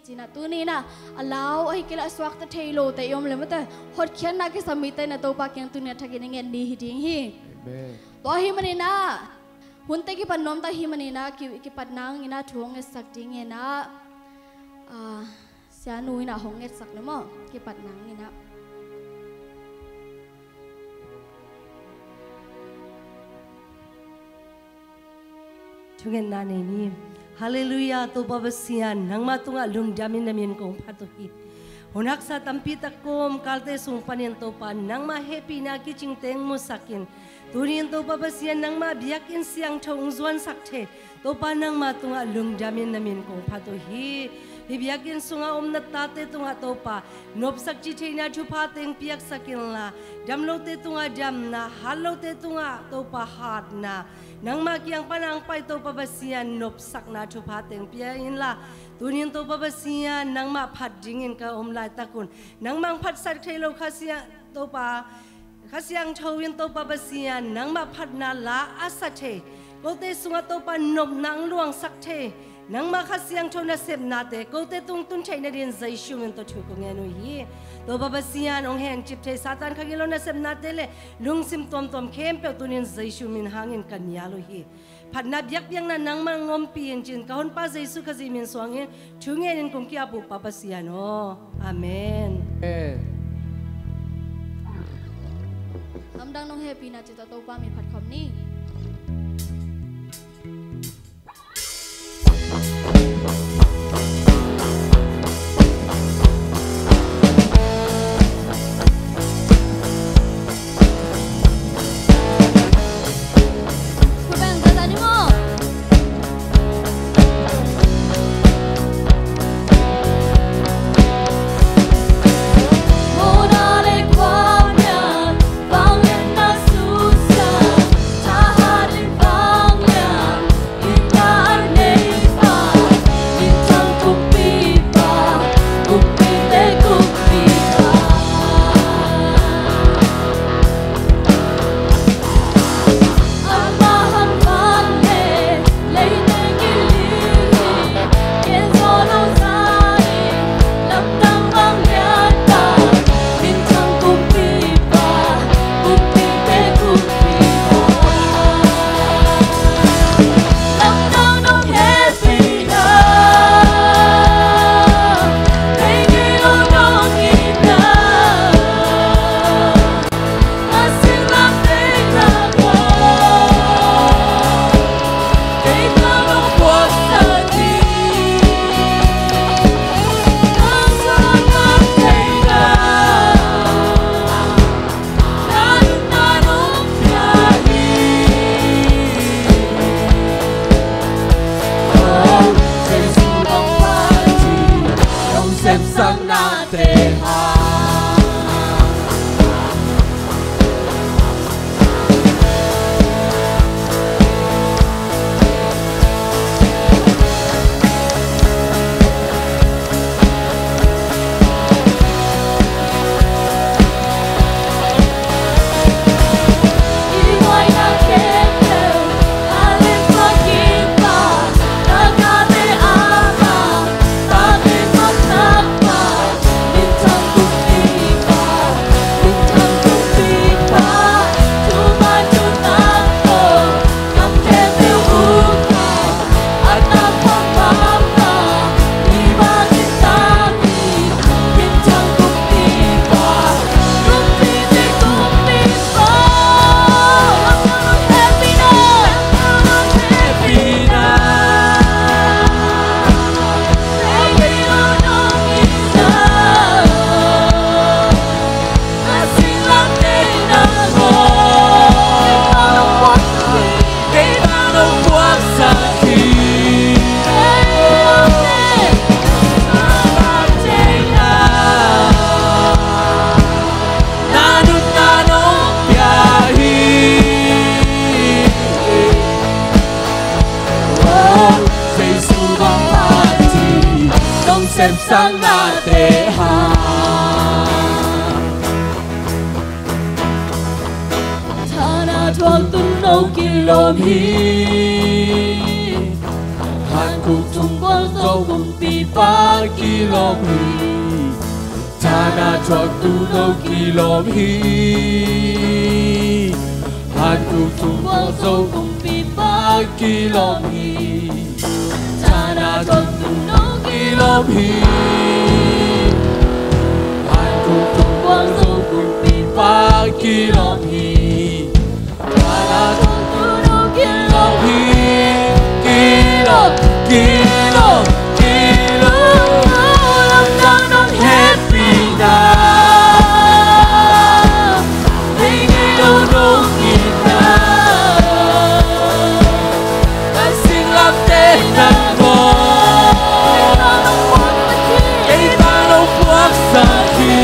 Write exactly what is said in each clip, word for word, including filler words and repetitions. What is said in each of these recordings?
Cina tuni na a lau ahi kei le a suakta thei lote i om le mate, hotkhiatna kisam mite na Topa kiang tuni a thakin i ngen ni hi ding hi. Amen. Tua ahi manina hunte kipat nuamta hi manina ki, kipat nangina thu hong ngetsak ding ina, ah, sianu ina hong ngetsak le maw, kipat nangina. Thungetna nei ni. Halleluiah, Topa Pasian, nangma tungah lungdamin na min kong phat uh hi. Hun haksa tampi tak kawmkalte sung panin Topa, nangma hehpihna kicingteng musakin, tunin Topa Pasian, nangma biakinn siangtho hong zuansak thei Topa, nangma tungah lungdamin na min kong phat uh hi. Hih biakinn sungah om na tate tungah Topa, nopsak ci theihna thupha teng piaksak inla, damlote tungah damna, hatlote tungah Topa hatna, nangma kiang pan ang pai Topa Pasian, nopsakna thupha teng pia inla, tunin Topa Pasian, nangmah phat dingin ka om laitakun, nangmah ang phatsak thei lo Kha Siang Topa, Kha Siangtho in Topa Pasian, nangmah phatna la a sa thei, kote sungah Topa nopna ang luangsak thei, nangmah Kha Siangtho nasepnate kote tung tun theih nadin Jesu min tawh thu kong ngen uh hi. Topa Pasian, hong hencip thei Satan kha gilo nasepnate le lungsim tuamtuam khempeuh tunin Jesu min hangin ka nial uh hi. Phatna biakpiakna nangmah hong ompih in cin ka Honpa Jesu Khazih min suangin thu ngenin kong ki-ap uh Pa Pasian aw. Amen. Amen. Lamdang nong hehpihna cih tawh Topa min phat khawm ni. Semsaknate hang thana thuak tun no kilawm hi. Kha Hankhuk thum buang zo kumpipa kilawm hi. Thana thuaktu no kilawm hi. Hankhuk thum buang zo kumpipa kilawm hi. Thana thuaktu no kilawm hi. Hankhuk thum buang zo kumpipa kilawm hi. Thana thuaktu no kilawm hi. Kilawm, kilawm, kilawm. Lamdang nong hehpihna. Ei ngei lo nong itna. Kan singlamteh nang maw. Kei tang nong puaksak hi.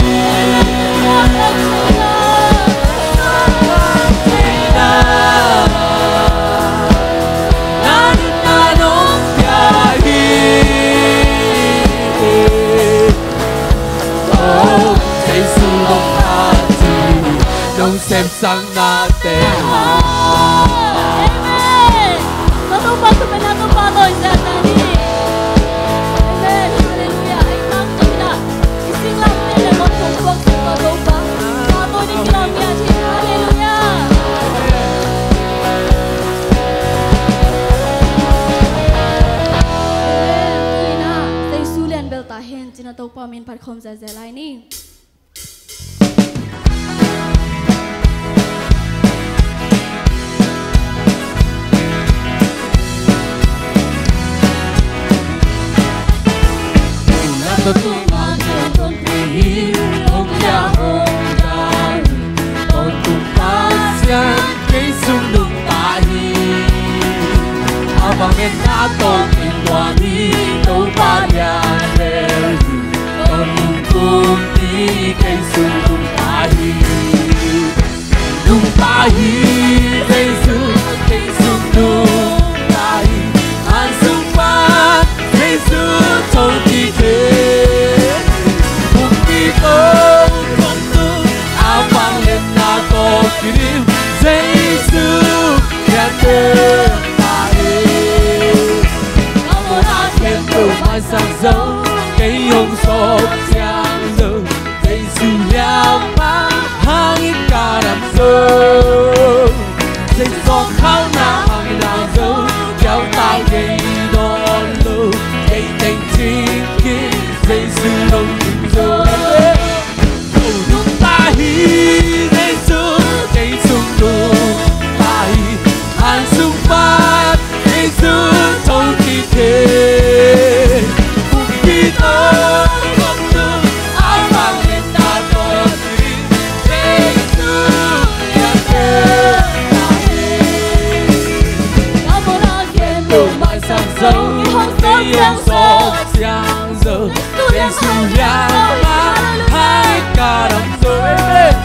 Na itna nong pia hi. Oh, Jesu nong phat hi. Nong sem Amen. Amen. Hallelujah. Hallelujah. Amen. Tuina, Jesu lian bel ta hen, cina Topa min phat khawm zelzel lai ni. Nungta hi Jesu, Jesu nungta hi. An sung pan Jesu thokik hi. Pumpi tawh thong tung a vangliatna tawh kidim Jesu liante ta hi. Ka mawhna khempeuh maisak zo, kei hong sawp ciang zo. Jesu liampa hangin ka dam zo. Jesu sawngkhauna hangin hau zo. Kiauta kei dawn lo. Kei teng cing kik Jesu lungkim zo. Nungta hi Jesu, Jesu nungta hi. An sung pan Jesu thokik hi. Pumpi tawh thong tung a vangliatna tawh kidim Jesu liante ta hi. Ka mawhna khempeuh maisak zo, kei hong sawp ciang zo. Jesu liampa hangin ka dam zo. Amen.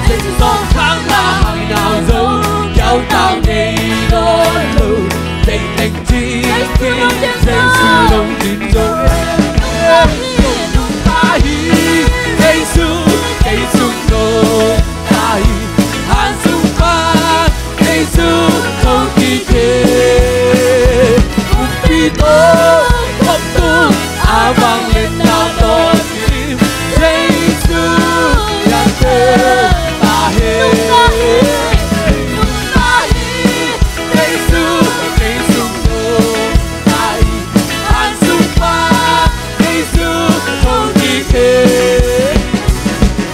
Jesu sawngkhauna hangin hau zo. Kiauta kei dawn lo. Teng teng cing kik Jesu lungkim zo. Nungta hi Jesu, Jesu nungta hi. An sung pan Jesu thokik hi. Pumpi tawh thong tung a vangliatna tawh kidim Jesu liante ta hi. Nungta hi Jesu, Jesu nungta hi. An sung pan Jesu thokik hi.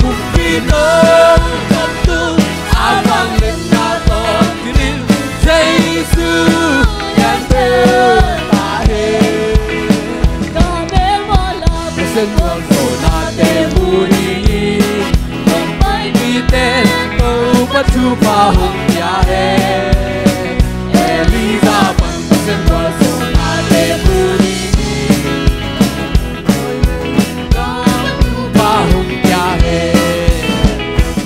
Pumpi tawh thong tung a vangliatna tawh kidim Jesu liante ta hi. Pasian mualzawhnate mu dingin hong pai mite Topa thupha hong pia hen. Elijah pan Pasian mualzawhnate mu dingin Topa hong pia hen.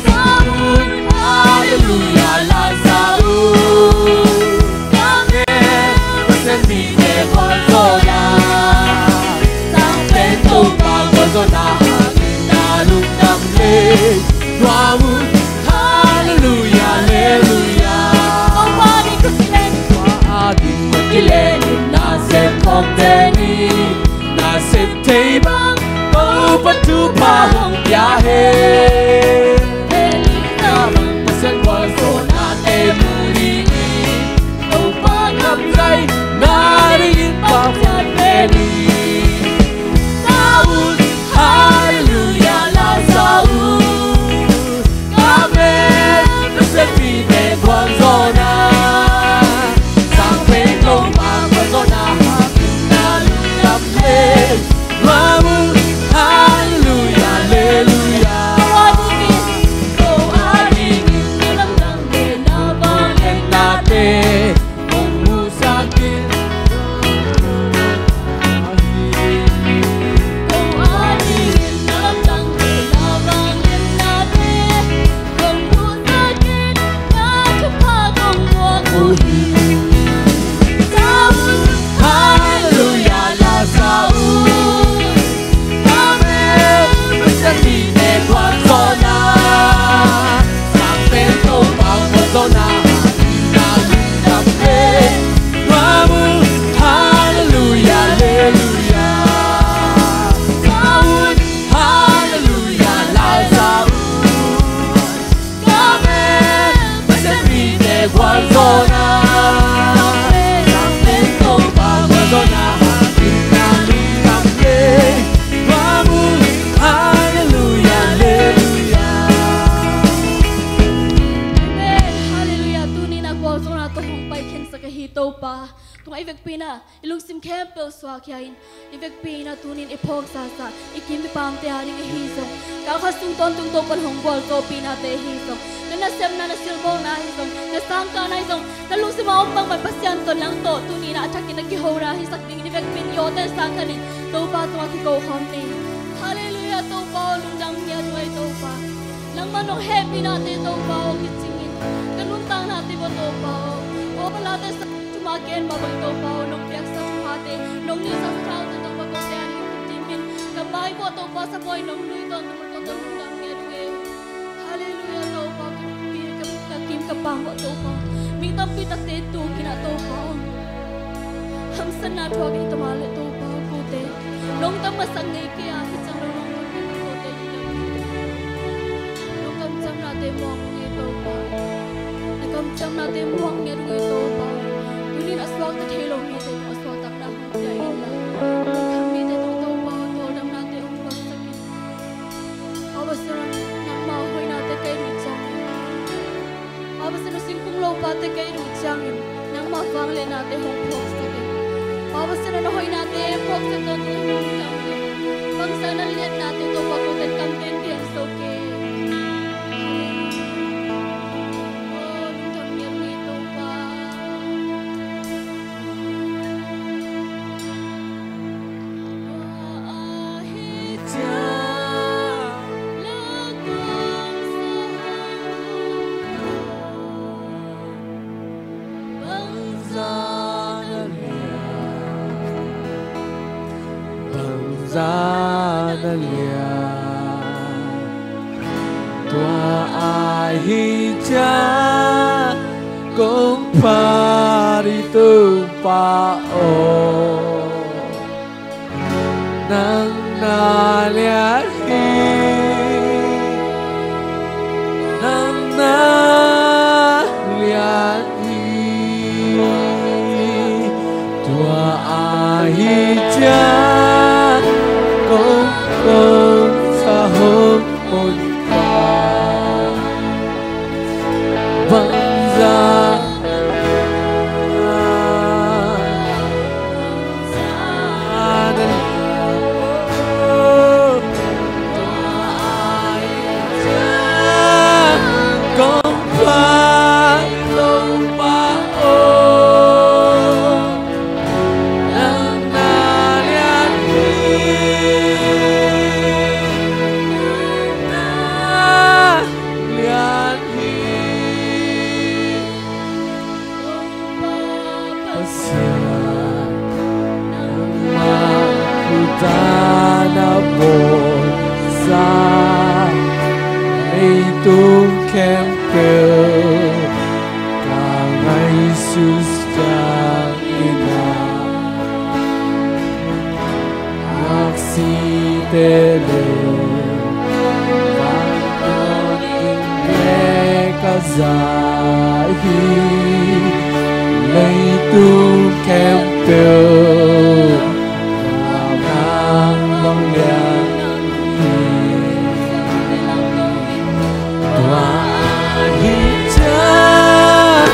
Saul, Hallelujah, la Saul. Amen. Pasian mite mualzawhna. Sang pen Topa mualzawhna hangin na lungdam le. Nuam un, Hallelujah, Hallelujah. bang Topa thupha hong pia hen. Elijah bang Pasian gualzawhnate mu dingin Topa kamzai nadingin Pasian pen hi. Sa un, halleluiah, la sa un. Amen. Pasian mite gualzawhna, sang pen Topa gualzawhna, na lungdam le Mamu, halleluiah, halleluiah. Ko a dingin, ko a dingin, na lamdang le na vangliatnate hong musak in. Ko a dingin, na lamdang le na vangliatnate hong musak in, na thupha kong muak uh hi. Sa un, halleluiah, la sa un. Amen. Pasian mite gualzawhna, sang pen Topa gualzawhna, na lungdam le Mamu, halleluiah, halleluiah. Sa un, halleluiah, la sa un. Amen. Pasian mite gualzawhna, sang pen Topa gualzawhna, na lungdam le Mamu, halleluiah, halleluiah. Amen. Halleluiah. Tuni-in a gualzawhna tawh hong paikhiasak ahi Topa tungah i vekpi-in a i lungsim khempeuh suakkhia in, i vekpi-in a tuni-in i phawk zahzah, i kim i pamte a ding ahi zong, kal khat sung tawntung Topa'n hong gualzawhpihnate ahi zong, na nasepna, na silbawlna ahi zong, na sangkahna ahi zong, na lungsim a om bangbang Pasian tawh nang tawh tuni-in a thakin na kihona hisak dingin i vekpi-in i awte sang khanin Topa tungah kiko khawm ni. Halleluiah, Topa aw, lungdam ngiat uh hi Topa. Nangmah nong hehpihnate Topa aw kicing in, ka nuntaknate bang Topa aw, aw late sa Thuma ken mah bang Topa aw, nong piaksak thute, nong nilhsak thaute Topa, kote a ding kitim in, ka mai bang Topa, sa bang nong lui tawntung, Topa lungdam ngiat uh hi. Halleluiah Topa, ka, ka, ka kim ka pam bang Topa, mi tampi takte tu kina Topa aw, hamsatna thuak in, tama le Topa aw, kote nong tam masak ngei kei a, hi ciang lo nong tam ngei, kote lungdam ngiat uh hi. Nong kamciamnate muak ngei Topa. Na kamciamnate muak ngiat uh hi Topa. Tuni-in a suakta thei lo mite tungah suaktakna hong pia in la, a mite tungah Topa tawldamnate hong puaksak in. Pa Pasian aw, nangmah hoihnate ka it uh ciangin, Pa Pasian aw, singkung lopate ka it uh ciangin, nangmah vangliatnate hong phawksak in. Pa Pasian aw, na hoihnate phawksak tawntung hong tam in. Bangzah na liatnate Topa, kote kamten piang zo kei. Aw, lungdam ngiat uh hi Topa. Tua ahih ciang la kong sa hang, bangzah na lian, bangzah na lian. Tua ahih ciang kong phat hi Topa aw. Nang na lian hi, nang na lian hi. Tua ahih ciang kong, kong sa hong, hong pa. Bangzah Pasian, nangmah khut a na bawlsa, leitung khempeuh ka ngaihsut ciangin a, aksi ka za hi, leitung khempeuh a nang vanglian hi. Tua ahih ciang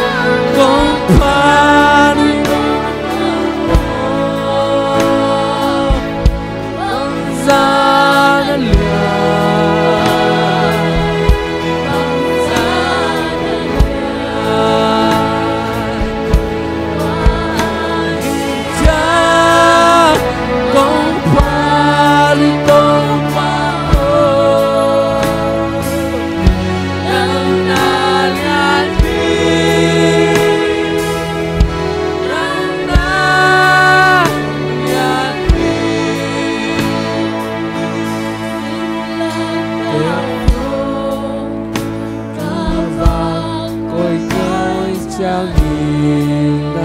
kong phat Koi koi ciangin a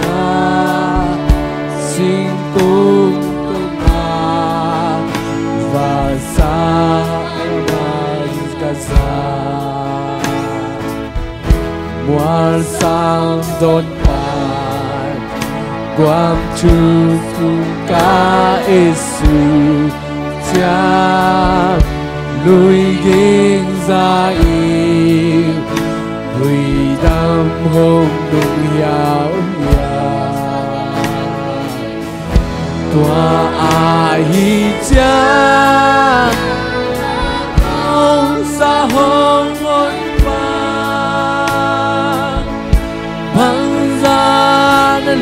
singkung tung a vasa man ka za. Mual sang dawn pan guam thu kung ka et su ciang lui ging za ing lui dam hong nung hiauhiau. Tua ahih ciang hong sa hong on pa bangzah na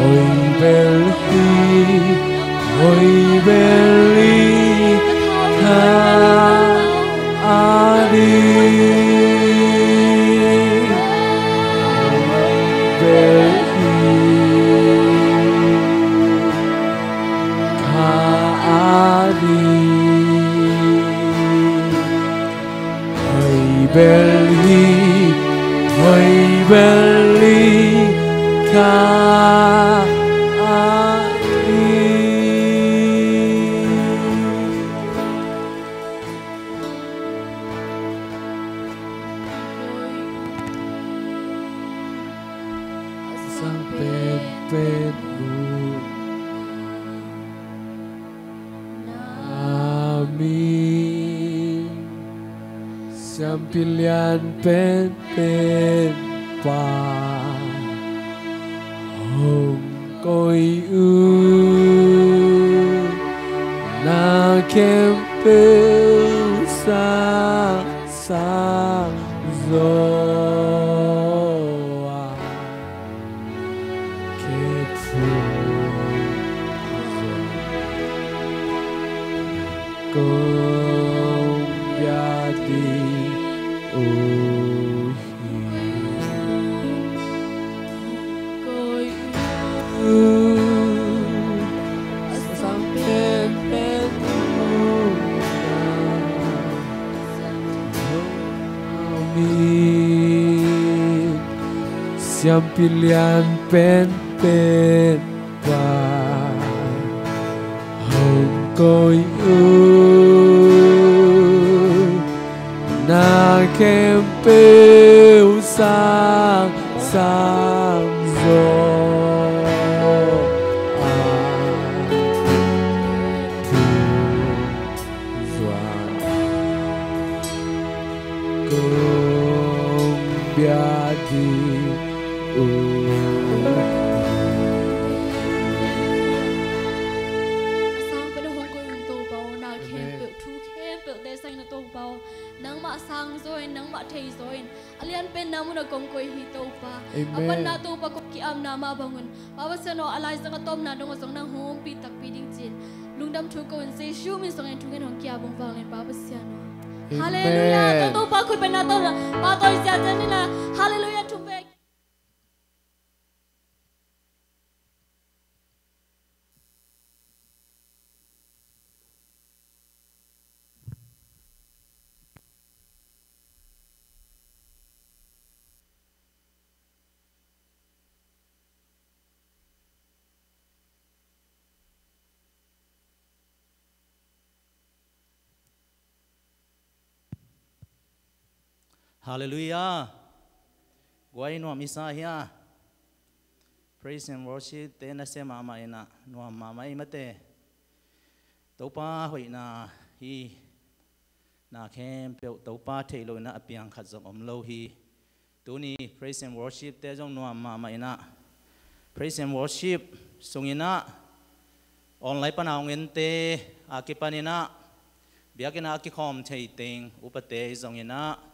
Hoih bel hi, hoih bel hi, kha a ding. Hoih bel hi, kha a ding. Hoih bel hi, hoih bel hi, kha a ding. Sang penpen uh. Amen. Siampi lian penpen pa hong koih uh, na khempeuh sang sang zaw a. Amen. Siampi lian penpen pa hong koih uh, na khempeuh sang sang zaw a. Tua Hong bia ding uh. A sang pan a hong koih un Topa aw, na khempeuh, thu khempeuh te sangin a Topa aw, nangmah sang zaw in, nangmah thei zaw in, a lian pen na mun a kong koih hi Topa. Amen. A panna Topa kong ki-apna mah bangun, Pa Pasian aw, a laizang a tawpna dong aw zong nang hong ompih takpi ding ci-in lungdam thu ko in Jesu min sangin thungen hong ki-ap ung vanglian Pa Pasian aw. Amen. Halleluiah. Tua Topa khuipenna tawh na pa tawi ziahziah ni na. Halleluiah. Thum vek. Halleluiah. Guai nuam i sa hia? Praise and worship te nasia mahmah inah nuam mahmah i mate. Topa hoihna hi. Na khempeuh Topa theih lo inah a piang khat zong om lo hi. Tuni praise and worship te zong nuam mahmah inah praise and worship sung inah online pana hong ente a kipan inah biakinn ah a kikhawm thei teng upate zong inah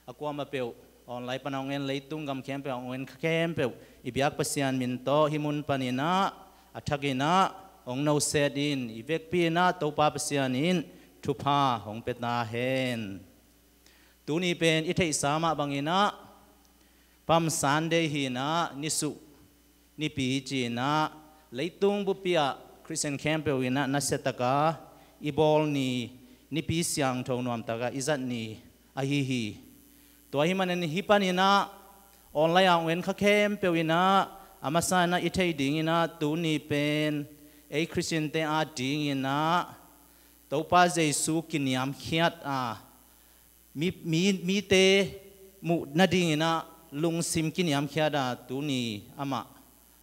a kuamah peuh online pana hong en, leitung gam khempeuh hong en, kha khempeuh i biak Pasian min tawh hih mun pan inah a thak inah hong noset in i vekpi inah Topa Pasian in thupha hong pia ta hen. Tuni pen i theihsa mah bang inah Palm Sunday hi inah nisuh nipi ci inah leitung buppi ah Khristian khempeuh inah nasiataka i bawl ni, nipi siangtho nuamtaka i zat ni ahi hi. Tua hih manin hih pan inah online ah hong en kha khempeuh inah a masa inah i thei ding inah tuni pen ei Khristiante a ding inah Topa Jesu kiniamkhiat a mi, mi, mite muh nading inah lungsim kiniamkhiat a tuni amah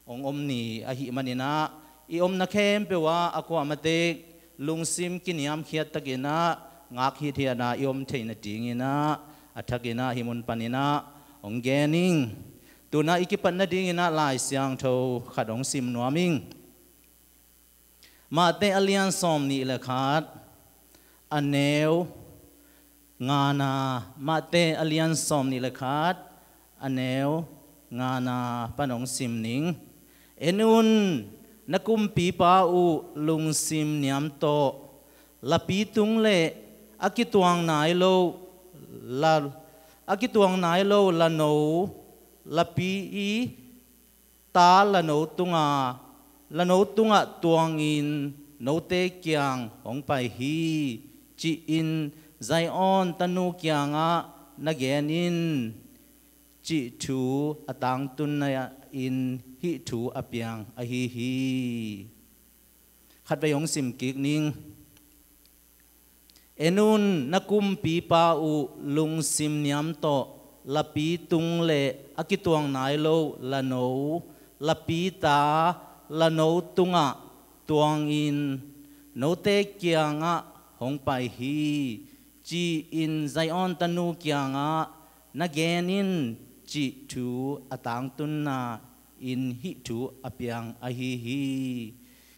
hong om ni ahih man inah i omna khempeuh ah a kuamah tek lungsim kiniamkhiat tak inah ngak hithiat a i om theih nading inah a thak inah hih mun pan inah hong gen ing. Tu inah i kipat nading inah Lai Siangtho khat hong sim nuam ing. Mate a lian sawm nih le khat a neu ngana, Mate a lian sawm nih le khat a neu ngana pan hong sim ning. En un, na kumpipa uh lungsim niam tawh lapi tung le a kituang nai lo la, a kituang nai lo la no lapi i ta la no tunga, la no tungah tuangin note kiang hong pai hi, ci-in Zion tanu kiangah na gen in, cih thu a tangtunna in hih thu a piang ahi hi. Khatvei hong sim kik ning. En un, na kumpipa uh lungsim niam tawh lapi tung le a kituang nai lo la no lapi ta la no tungah tuangin note kiangah hong pai hi, ci-in Zion tanu kiangah na gen in, cih thu a tangtunna in hih thu a piang ahi hi.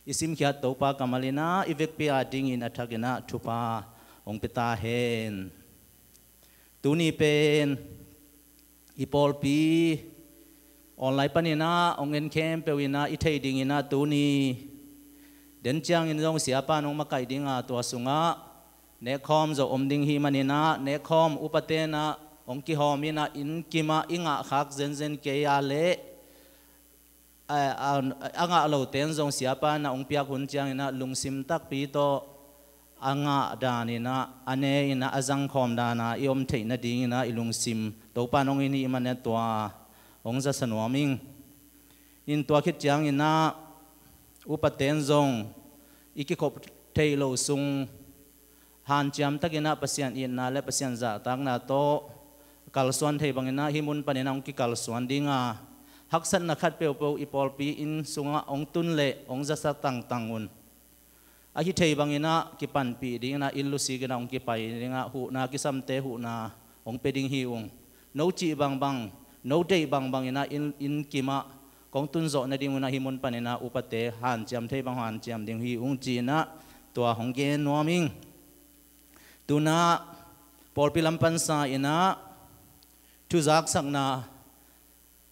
I simkhiat Topa kammal inah i vekpi a dingin a thak inah thupha hong pia ta hen. Tuni pen i pawlpi online pan inah hong en khempeuh inah i thei ding inah tuni den ciangin zong siapa in hong makaih ding a tua sungah nekkhawm zawh om ding hi man inah nekkhawm upa tenah hong kihawm inah inn kimah i ngah khak zenzen kei a leh a, a, a ngah lo ten zong siapa inah hong piak hun ciang inah lungsim takpi tawh a ngah dan inah a ne inah a zangkhawm dan a i om theih nading inah i lungsim Topa in hong in hih man inah tua hong zasa nuam ing. In tua khit ciang inah upa ten zong i kikhop theih loh sung hanciam tak inah Pasian itna le Pasian zahtakna tawh kalsuan thei bang inah hih mun pan inah hong kikalsuan ding a, haksatna khat peuhpeuh i pawlpi inn sungah hong tun le hong zasa tangtang un. Ahi thei bang inah kipanpih ding inah inn lusik inah hong kipai ding a, huhna kisamte huhna hong pia ding hi ung. No cih bangbang, no deih bangbang inah inn, inn kimah kong tunzawh nading unah hih mun paninah upate hanciam thei bang hanciam ding hi ung ci-inah tua hong gen nuam ing. Tunah pawlpi lam pansa inah thuzaksakna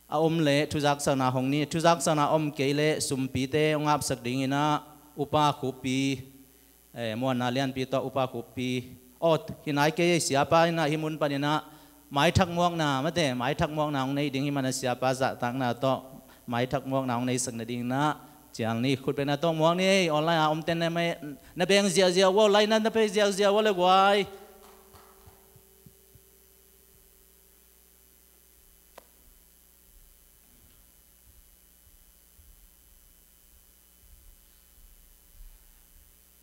a om le thuzaksakna hong ni, thuzaksakna om kei le sumpite hong apsak dinginah upa khuppi, eh, muanna lianpi tawh upa khuppi, aw, hi nai kei, siapa inah hih mun paninah maithak muakna, mate, maithak muakna hong nei ding hi mana siapa zahtakna tawh maithak muakna hong neisak nadinginah cial ni. Khutbetna tawh muak ni ei. Online a omten na beng ziahziah uh, laina na pei ziahziah uh le guai.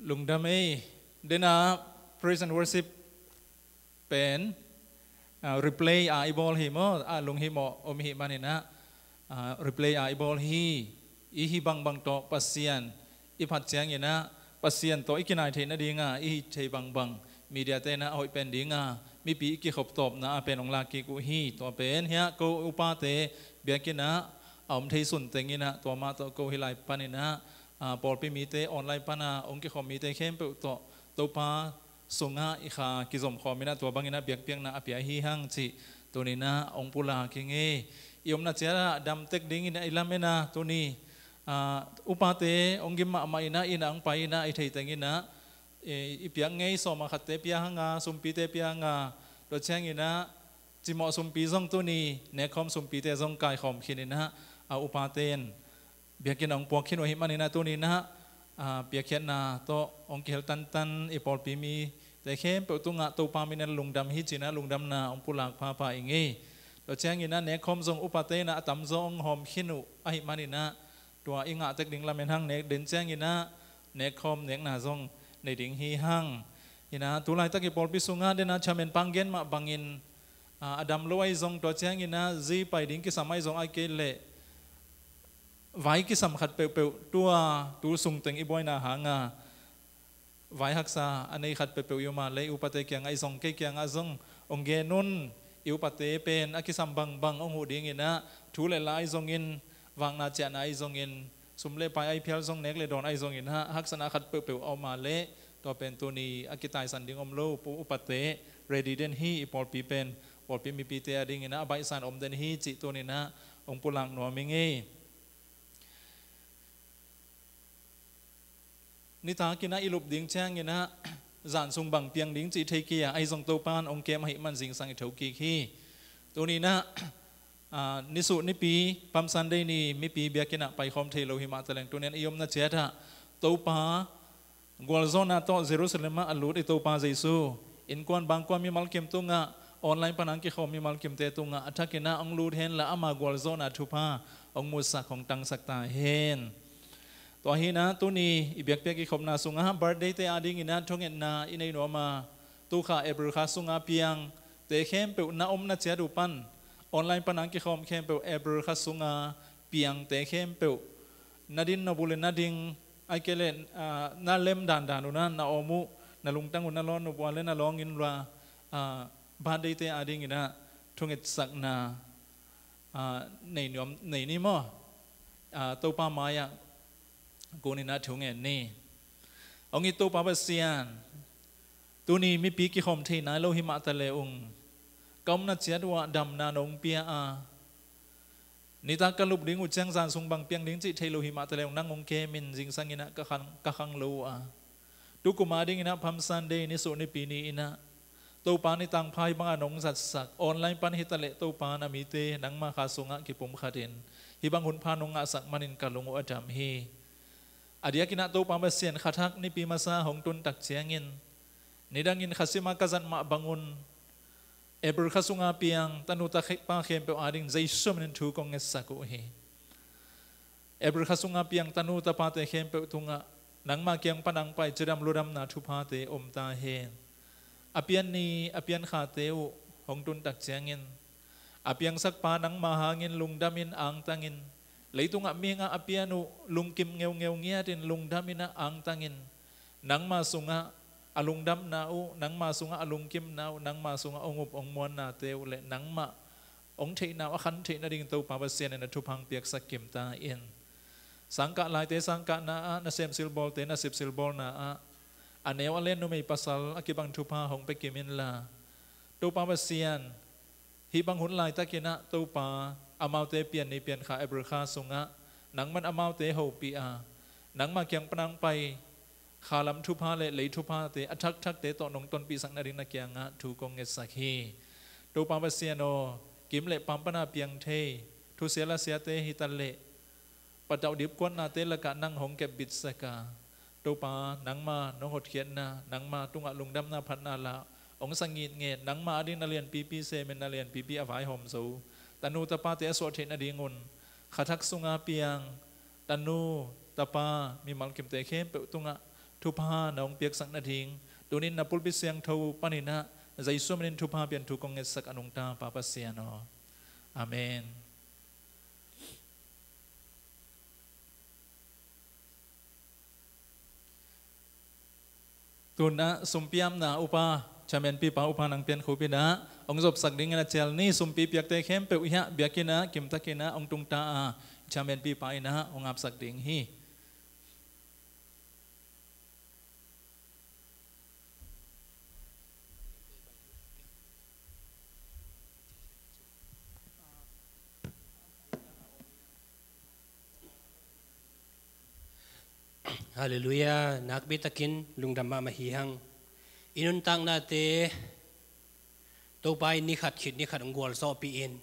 Lungdam ei. Dena praise and worship pen, ah, replay a i bawl hi maw, a lunghimawh om hi maninah, ah, replay a i bawl hi. I hi bangbang tawh Pasian i phat cianginah Pasian tawh i kinai theih nadinga i hi thei bangbang media tenah a hoih pen dinga mipi i kikhop tawpna a pen hong lak kik uh hi. Tua pen hiah ko upate biakinnah a om thei sun tenginah tua mah tawh ko hih lai paninah, ah, pawlpi mite online pana hong kikhawm mite khempeuh tawh Topa sungah i kha kizom khawm inah tua banginah biakpiakna a pia hi hang cih tuninah hong pulak hi ngei. I omna ciatah damtek dingin i lamen a tuni, ah, upate hong gim mahmah inah, innah hong pai inah i theiteng inah i, i piak ngei. Sawma khatte pia hanga, sumpite pia hanga, tua cianginah cimawh sumpi zong tuni nekkhawm sumpite zong kaikhawm khininah a upate in biakinn hong puak khin uh ahih maninah tuninah, ah, piakkhiatna tawh hong kihel tantan i pawlpi mite khempeuh tungah Topa min in lungdam hi cinah lungdamna hong pulak phapha i ngei. Tua cianginah nekkhawm zong upate inah a tamzaw hong hawm khin uh ahih maninah tua i ngahtek ding lamen hang. Nek den cianginah nekkhawm nekna zong nei ding hi hang. Inah tu laitak i pawlpi sungah dena chairman pang gen mah bangin, ah, a dam lo ahi zong tua cianginah zi pai ding kisam ahi zong ai kei leh vai kisam khat peuhpeuh tua tu sungteng i buaina hanga vai haksa a nei khat peuhpeuh i om a leh i upate kiangah i zong kei kiangah zong hong gen un. I upate pen a kisam bangbang hong huh dinginah thu le la ahi zongin, vakna ciahna ahi zongin, sum le pai ahi phial zong, nek le dawn ahi zonginah haksatna khat peuhpeuh a om a leh tua pen tuni a kitaisan ding om lo, pu upate ready den hi. I pawlpi pen pawlpi mipite a dinginah a baihsan om den hi cih tuninah hong pulak nuam i ngei. Nitakinah i lup ding cianginah zan sung bang piang ding cih thei kei a, ahi zong Topan hong kem ahih man zingsang i thokik hi. Tuninah, ah, nisuh nipi, Palm Sunday ni mipi biakinnah paikhawm thei lo himah taleng tunian i omna ciatah Topa gualzawhna tawh Jerusalem ah a lut i Topa Jesu innkuan bangkua mimal kim tungah, online pana hong kikhawm mimal kimte tungah a thakinah hong lut henla ama gualzawhna thupha hong musak hong tangsak ta hen. Tua hinah tuni i biakpiak i khopna sungah birthday-te adinginah thungetna i nei nuam a, tukha April kha sunga piangte khempeuh na omna ciat uh pan, online pana hong kikhawm khempeuh April kha sunga piangte khempeuh na din nop uh le na ding, ahih kei leh, ah, na lem dandan uh na, na om uh, na lungtang uh na lawn nop uh a le na lawng in lua, ah, birthday-te adinginah thungetsakna, ah, nei nuam, nei ni maw? Ah, Topa mai-ah kuninah thungen ni. Hong it Topa Pasian, tuni mipi kikhawm thei nai lo himah taleh ung, ka omna ciat uh ah damna nong pia a, nitak ka lup ding uh ciang zan sung bang piang ding cih thei lo himah taleh ung, nang hong kemin zingsanginah ka khang, ka khang lo uh a, tukum adinginah Palm Sunday nisuh nipi ni-inah Topa ni tangpha hih banga nong zatsak, online pan hitaleh Topa na mite nangma kha sungah kipumkhatin hih bang hunpha nong ngahsak manin ka lung uh a dam hi. A diakinah Topa Pasian, khathak nipi masa hong tuntak ciangin, nidangin khasima ka zat mah bangun April kha sunga piang tanu tapa khempeuh ading Jesu minin thu kong ngetsak uh hi. April kha sunga piang tanu tapate khempeuh tungah nangma kiang pan ang pai cidam ludamna thuphate om ta hen. A pian ni a pian khate uh hong tuntak ciangin, a piangsakpa nangma hangin lungdamin angtangin, leitungah mihingah a pian uh lungkim ngeungeu ngiatin lungdaminah angtangin, nangma sungah a lungdamna uh, nangma sungah a lungkimna uh, nangma sungah hong up hong muannate uh le nangmah hong theihna uh a khan theih nading Topa Pasian in na thupha hong piaksak kim ta in. Sangkah laite sangkahna ah, nasem silbawlte nasep silbawlna ah, a neu a lian numei pasal a kibang thupha hong pia kim inla, Topa Pasian, hih bang hun laitakin ah Topa, amaute pian ni pian kha April kha sungah nangman amaute hopih a, nangma kiang pan hong pai khalam thupha le lei thuphate a thakthakte tawh nong tonpihsak nading na kiangah thu kong ngetsak hi. Topa Pasian aw, kim le pam pana piang thei thusia lasiate hi ta leh, patauh dipkuatnate lakah nang hong kepbit sak a, Topa, nangma nong hotkhiatna, nangma tungah lungdamna phatna lah hong sa ngitnget, nangma ading na lianpipi semin na lianpipi a vaihawm zo tanu tapate a suah theih nadingun, khathak sunga piang tanu tapa mimal kimte khempeuh tungah thupha na hong piaksak nading, tunin na pulpit siangtho paninah Jesu minin thupha pian thu kong ngetsak a nungta Pa Pasian aw. Amen. Tunah sumpiamna upa, chairman pipa upa nang pian khupinah hong zopsak dingin a cial ni. Sumpi piakte khempeuh hiah biakinnah kimtakinah hong tungta a, chairman pipa innah hong apsak ding hi. Halleluiah. Nakpi takin lungdam mahmah hi hang. I nuntaknate Topa in ni khat khit ni khat hong gualzawhpih in,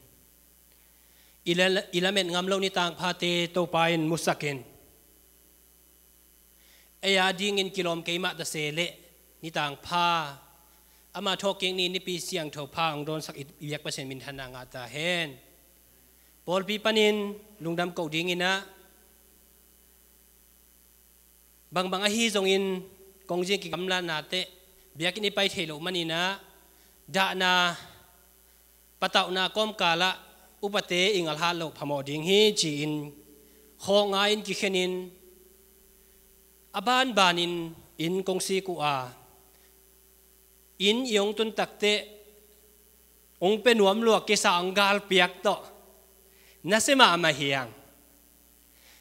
i la-, i lamet ngam lo ni tangphate Topa in musak in, ei a dingin kilawm keimah ta se leh ni tangpha, ama thawhkik ni nipi siangtho pha hong dawnsak i biak Pasian minthanna ngah ta hen. Pawlpi panin lungdam koh dinginah bangbang ahi zongin kongzing kigamlatna teh biakinn i pai thei loh maninah dahna patauhna kawmkalah upate i ngalhat loh phamawh ding hi ci-in khawk ngai-in kikhenin a banbanin inn kong sik uh a, inn i hong tun takteh hong pia nuam lua kisa hong galpiak tawh na sia mahmah hi hang.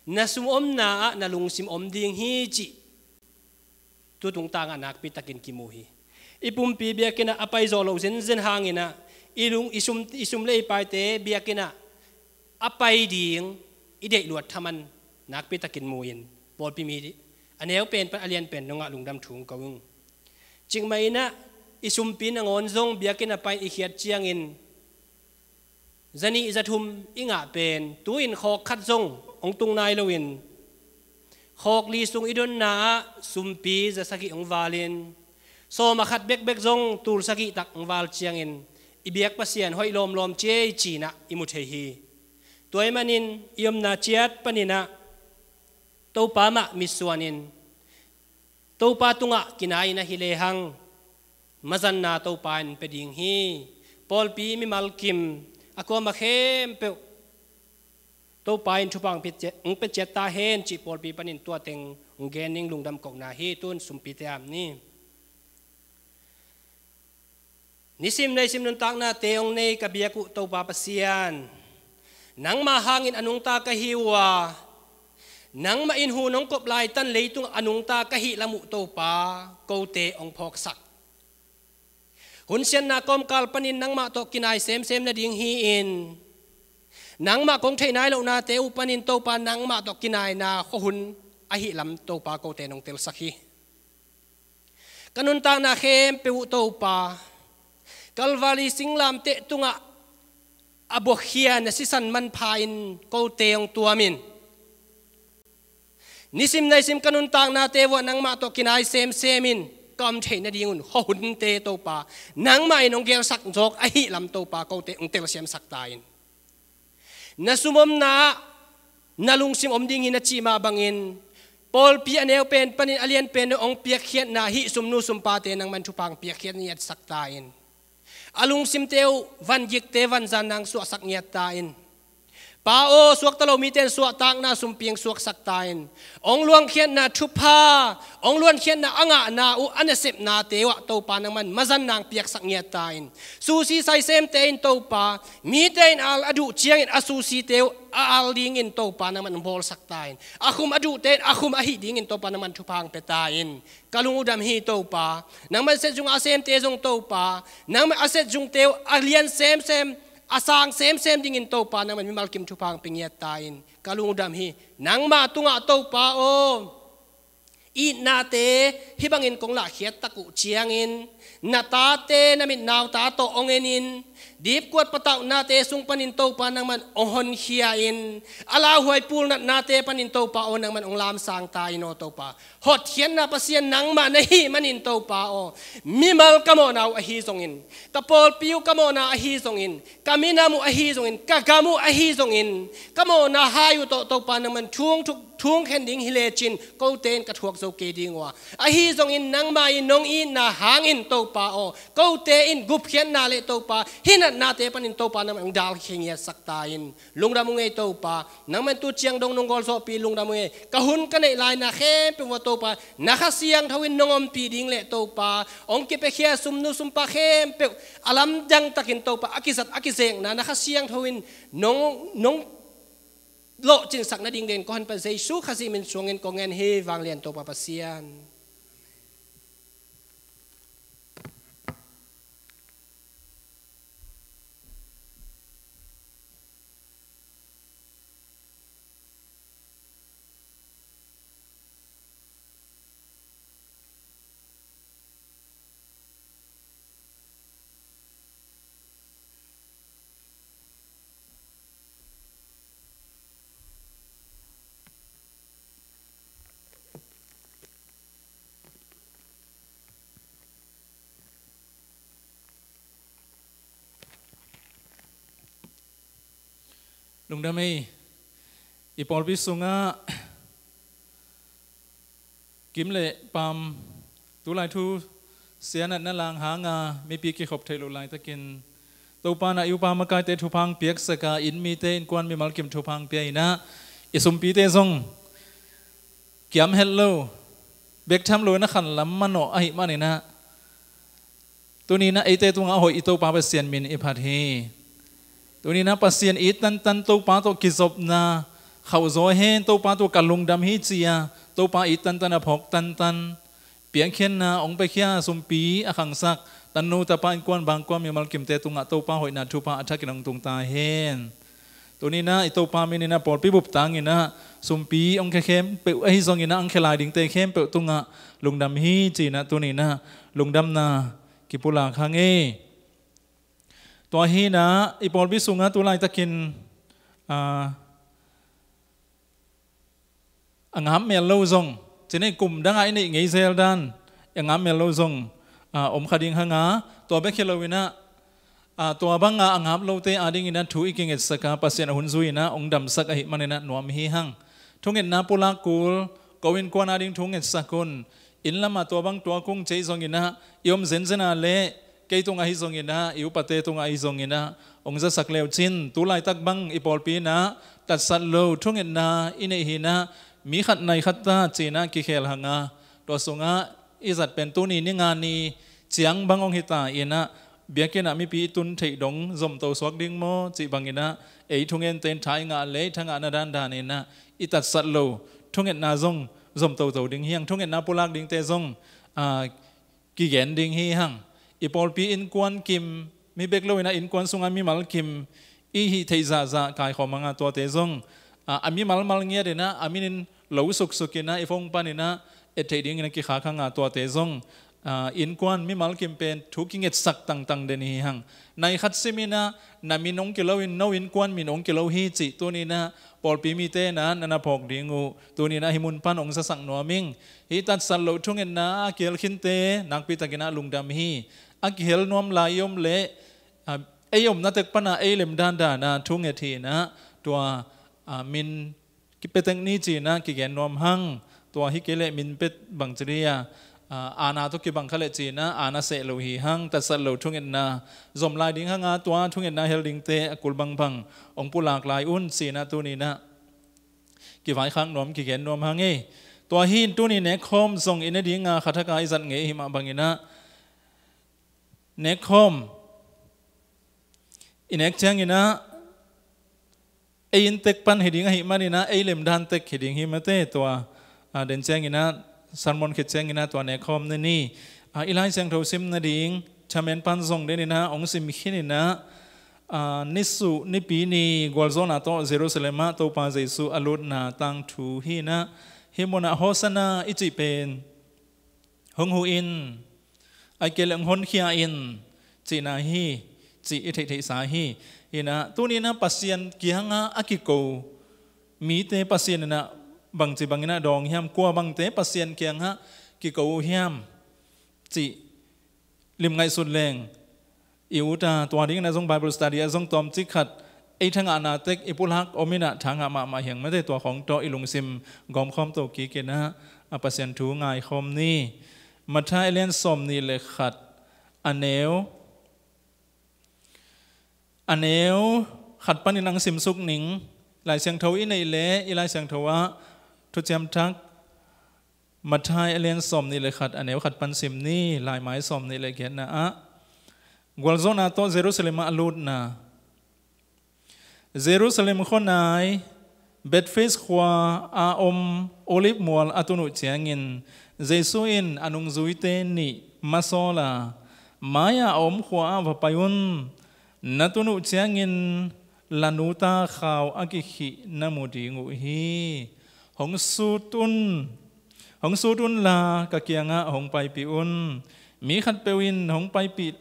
Na sum omna ah na lungsim om ding hi cih tu tungtangah nakpi takin kimu hi. I pumpi biakinnah a pai zawh loh zenzen hanginah i lung, i sum, i sum le i paite biakinnah a pai ding i deih luat thaman nakpi takin mu-in pawlpi mi a neu pen pan a lian pen nungah lungdam thu hong ko ung. Cikmah innah i sumpi nangawn zong biakinn a pai i khiat ciangin zanih zathum i ngah pen tu-in khawk khat zong hong tung nai loin, khawk li sung i donna ah sumpi za sagih hong valin, sawm a khat bekbek zong tul sagih tak hong val ciangin i biak Pasian hoih lawmlawm ci ei cinah i mu thei hi. Tua ahih manin i omna ciat paninah Topa mah mitsuanin Topa tungah kinai-in ahi lehang mazanna Topa in pia ding hi. Pawlpi mimal kim a kuamah khempeuh Topa in thupha hong pia ciat, hong pia ciat ta hen cih pawlpi panin tua teng hong gen ning. Lungdam kohna hi. Tun sumpite ap ni. Nisim naisim nuntaknate hong nei ka biak uh Topa Pasian, nangmah hangin a nungta ka hi uh a, nangmah in hun hong kop laitan leitungah a nungta ka hih lam uh Topa, kote hong phawksak. Hun siatna kawmkal panin nangmah tawh kinai semsem nading hi-in, nangmah kong theih nai lohnate uh panin Topa nangmah tawh kinaina khuahun ahih lam Topa kote nong telsak hi. Ka nuntakna khempeuh uh Topa, Kalvari singlamteh tungah a buakhia na sisan manpha in kote hong tuamin, nisim naisim ka nuntaknate vuah nangmah tawh kinai semsemin ka om theih nadingun khuahunte Topa, nangmah in hong gelsak zawk ahih lam Topa kote hong telsiamsak ta in. Na sum omna ah na lungsim om ding hi na cih mah bangin, pawlpi a neu pen panin a lian pen hong piakkhiatna hih sumnu sumpate nangman thupha hong piakkhiat ngiatsak ta in. A lungsimte uh vangikte vanzanna hong suahsak ngiat ta in. Pa aw, suakta lo mite in suahtakna sumpi hong suaksak ta in. Hong luangkhiatna thupha, hong luangkhiatna a ngahna uh a nasepnate uh ah Topa nangman mazanna hong piaksak ngiat ta in. Susi saisemte in Topa, mite in al a duh ciangin a susite uh a al dingin Topa nangman hong bawlsak ta in. A khum a duhte in a khum ahih dingin Topa nangman thupha hong pia ta in. Ka lung uh dam hi Topa. Nangman set zung a semte zong Topa, nangman a set zungte uh a lian semsem, a sang semsem dingin Topa nangman mimal kim thupha hong pia ngiat ta in. Ka lung uh dam hi. Nangma tungah Topa aw, itnate hih bangin kong lahkhiat tak uh ciangin, na tate na mitnauta tawh hong enin, dipkuat patauhnate sung panin Topa nangman hong honkhia in, a lauhuai pulnatnate panin Topa aw nangman hong lamsang ta in aw Topa. Hotkhiatna Pasian nangmah na hih manin Topa aw, mimal ka mawhna uh ahi zongin, ka pawlpi uh ka mawhna ahi zongin, ka minam uh ahi zongin, ka gam uh ahi zongin, ka mawhna hai uh tawh Topa nangman thung thuk thung khen ding hi lecin kote in ka thuak zo kei ding uh a, ahi zongin nangmah in nong itna hangin Topa aw, kote in gupkhiatna le Topa hinatnate panin Topa nangman hong dalkhia ngiatsak ta in. Lungdam ung ei Topa, nangman tu ciang dong nong gawlzawhpih lungdam ung ei. Ka hun ka neih laina khempeuh uh ah Topa, na Kha Siangtho in nong ompih ding le Topa, hong kipiakhia sumnu sumpa khempeuh a lamdang takin Topa a kizat a kizekna na Kha Siangtho in nong, nong lawhcinsak nading den kong honpa Jesu Khazih min suangin kong ngen hi, vanglian Topa Pasian. Lungdam ei. I pawlpi sungah kim le pam, tulai thu sianatna lang hanga mipi kikhop theih loh laitakin Topa na i upa makaite thupha hong piaksak a, inn mite innkuan mimal kim thupha hong pia in ah, i sumpite zong kiam het lo, bek tham lo in a khanlam manawh ahih manin ah, tuni in ah eite tungah a hoih i Topa Pasian min i phat hi. Tuni in ah Pasian it tantan Topa tawh kizopna khauhzaw hen, Topa tungah ka lungdam hi ci-a Topa it tantan, a phawk tantan, piangkhiatna hong piakhia, sumpi a khangsak tannu tapa, innkuan bangkuan mimal kimte tungah Topa hoihna thupha a thakin hong tung ta hen. Tuni in ah i Topa min in ah pawlpi bup tang in ah sumpi hong khia khempeuh ahi zongin ah hong khia lai dingte khempeuh tungah lungdam hi ci-in ah tuni in ah lungdamna kipulak hang e. Tua hi in ah i pawlpi sungah tu laitakin, ah, a ngap mel lo zong, ci-in ah kum dangah i neih ngei zel dan a ngap mel lo zong, ah, om kha ding hang a, tua bek hi lo in ah, ah, tua banga a ngap lote ading in ah thu i kingetsak a, Pasian a hun zui in ah hong damsak ahih manin ah nuam hi hang. Thungetna pulak kul, ko innkuan ading thu ngetsak un. Inn lamah tua bang tuak ung, ci-in zong in ah i om zenzen a leh, kei tungah ahi zong in ah, i upate tungah ahi zong in ah hong zasak le uh cin, tu laitak bang i pawlpi in ah tatsat lo thungetna i neih hi in ah, mi khat nai khat ta ci-in ah kikhel hang a, tua sungah i zat pen tuni ni nga ni ciang bang hong hi ta in ah, biakinn ah mipi i tun theih dong zomto suak ding maw cih bang in ah, ei thungente in tha i ngah leh tha ngahna dandan in ah i tatsat lo thungetna zong zomtoto ding hi hang. Thungetna pulak dingte zong, ah, kigen ding hi hang. I pawlpi innkuan kim, mi bek lo in ah innkuan sungah mimal kim i hih theih zahzah kaikhawm hang a, tuate zong, ah, a mimal mal ngiat in ah, a min in lo suksuk in ah, i phone pan in ah et theih dingin a kikhak hang a, tuate zong, ah, innkuan mimal kim pen thu kingetsak tangtang den hi hang. Nai khat sim in ah, na min hong kilo in, no innkuan min hong kilo hi cih tuni in ah pawlpi mite in ah na na phawk ding uh, tuni in ah hih mun pan hong zasak nuam ing. Hih tatsat loh thungetna a kihel khinte nakpi takin ah lungdam hi. A kihel nuam lai i om leh, ah, ei omna tek pan ah ei lem dandan ah thunget hi in ah, tua, ah, min kipia tek ni ci-in ah kigen nuam hang. Tua hi kei leh min pia bang ci dih a, Aana tawh kibang kha leh ci-in ah aana seh lo hi hang, tatsat lo thungetna zom lai ding hang a, tua thungetna hel dingte a kul bangbang hong pulak lai un ci-in ah tuni-in ah kivaikhak nuam, kigen nuam hang ei. Tua hi in tuni nekkhawm zong i ne ding a, khathak a i zat ngei ahih mah bangin ah nekkhawm i nek ciangin ah ei inn tek pan hi ding ahih manin ah ei lemdan tek hi ding hi mate. Tua den ciangin ah, sermon khit ciangin ah tua nekkhawm ne ni. I Lai Siangtho sim nading thamen pan zong den in ah hong sim khin in ah, nisuh nipi ni gualzawhna tawh Jerusalem ah Topa Jesu a lutna tangthu hi in ah, hih munah Hosanna i cih pen hong huh in, ahih kei leh hong honkhia in cihna hi, cih i theihtheihsa hi. Hi in ah tuni-in ah Pasian kiangah a kiko mite Pasian in ah bangci bangin ah dawng hiam, kua bangte Pasian kiangah kiko uh hiam cih lim ngaihsut leng i ut a, tua dingin ah zong Bible study ah zong tawmcik khat ei thangahna tek i pulak om in ah thangah mahmah hi hang mate. Tua khawng tawh i lungsim gawmkhawm to kik in ah a Pasian thu ngaikhawm ni. Matthai a lian sawmnih le khat, a neu a neu khat panin hong simsuk ning. Lai Siangtho i neih leh i Lai Siangtho ah Thuciam Thak Matthai a lian sawmnih le khat, a neu khat pan sim ni. Laimai sawmnih le giatna ah gualzawhna tawh Jerusalem ah a lutna. Jerusalem khuanai Bethphage khua a om Olive mual a tun uh ciangin Jesu in a nungzuite nih masawl a, mai-ah a om khua ah va pai un. Na tun uh ciangin la nuta khau a kikhih na mu ding uh hi. Hong sut un, hong sut unla ka kiangah hong paipih un. Mi khatpeuh in hong paipih,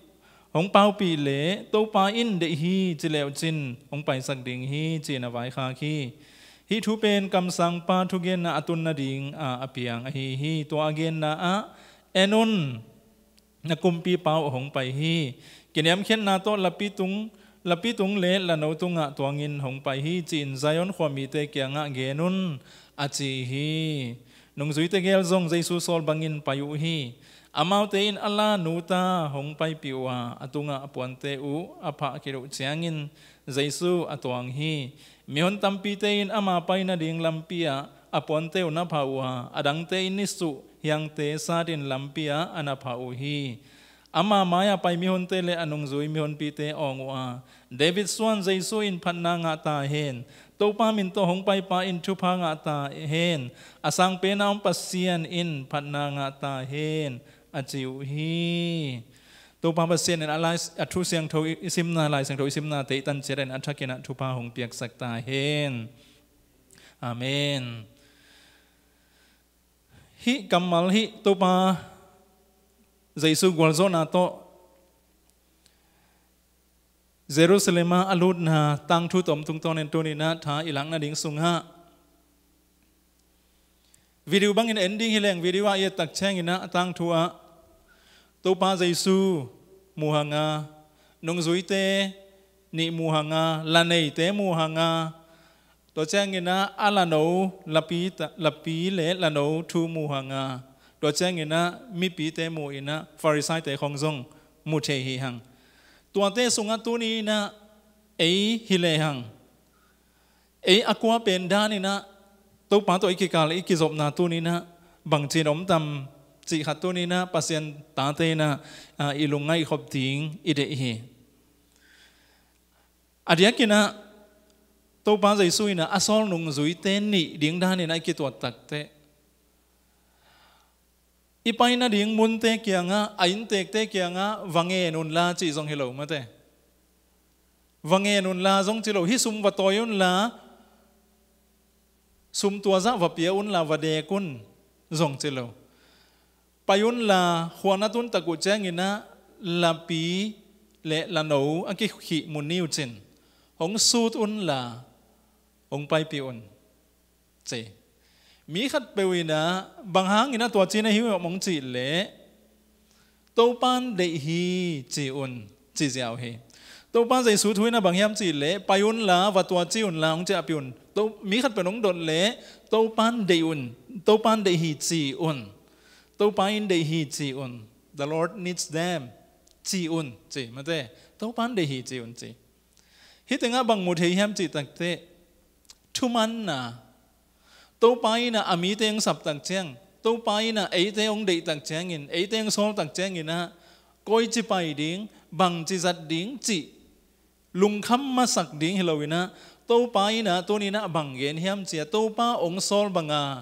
hong paupih leh Topa in deih hi ci le uh cin hong paisak ding hi, ci-in a vaikhak hi. Hih thu pen kamsangpa thugenna a tun nading a a piang ahi hi. Tua a genna ah, en un, na kumpipa uh hong pai hi. Kiniamkhiatna tawh lapi tung, lapi tung le lano tungah tuangin hong pai hi, ci-in Zion khua mite kiangah gen un, a ci hi. Nungzuite gel zong Jesu sawl bangin pai uh hi. Amaute in a la nuta hong paipih uh a, a tungah a puante uh a phah khit uh ciangin Jesu a tuang hi. Mihon tampite in ama pai nading lampi ah a puante uh na phah uh a, a dangte in nisuh hiangte satin lampi ah a na phah uh hi. Ama mai-ah pai mihonte le a nungzui mihonpite awng uh a, David suan Jesu in phatna ngah ta hen. Topa min tawh hong paipa in thupha ngah ta hen. A sangpen a om Pasian in phatna ngah ta hen, a ci uh hi. Topa Pasian in a lai, a thu siangtho i, i simna, Lai Siangtho i simna te i tan ciat in a thak in ah thupha hong piaksak ta hen. Amen. Hih kammal hih Topa Jesu gualzawhna tawh Jerusalem ah a lutna tangthu tawm tungtawnin tuni-in ah tha i lak nading sungah video bangin en ding hi leng, video ah i et tak ciangin ah a tangthu ah Topa Jesu mu hang a, nungzuite nih mu hang a, la neite mu hang a, tua ciangin ah a lano, lapi ta, lapi le lano thu mu hang a, tua ciangin ah mipite mu in ah Farisaite khawng zong mu thei hi hang. Tuate sungah tuni-in ah ei hi lehang, ei a kua pen danin ah Topa tawh i kikal i kizopna tuni-in ah bangci in om tam cih khat tuni-in ah Pasian tate in ah, ah, i lungngaih khop ding i deih hi. A diakin ah Topa Jesu in ah a sawl nungzuite nih ding danin ah i kituat takteh, i pai nading munte kiangah, a inntekte kiangah va ngen unla cih zong hi lo mate. Va ngen unla zong ci lo, hih sum va tawi unla, sum tua zah va pia unla, va dek un zong ci lo. Pai unla, khua na tun tak uh ciangin ah lapi le lano a kikhih mu ni uh cin, hong sut unla, hong paipih un, ci. Mi khatpeuh in ah bang hangin ah tua ci na hi uh hiam hong cih leh, Topa'n deih hi ci un, ci ziau hi. Topa Jesu thu in ah bang hiam cih leh, pai unla, va tua ci unla, hong ciahpih un. To, mi khatpeuh in hong dot leh, Topa'n deih un, Topa'n deih hi ci un. Topa in deih hi ci un. The Lord needs them ci un ci, mate. Topa in deih hi ci un ci. Hih tengah bang mu thei hiam cih takteh, thumanna. Topa in ah a mite hong sap tak ciang, Topa in ah eite hong deih tak ciangin, eite hong sawl tak ciangin ah, koici pai ding, bangci zat ding cih lungkham masak ding hi lo in ah, Topa in ah tuni in ah bang gen hiam cih a, Topa hong sawl banga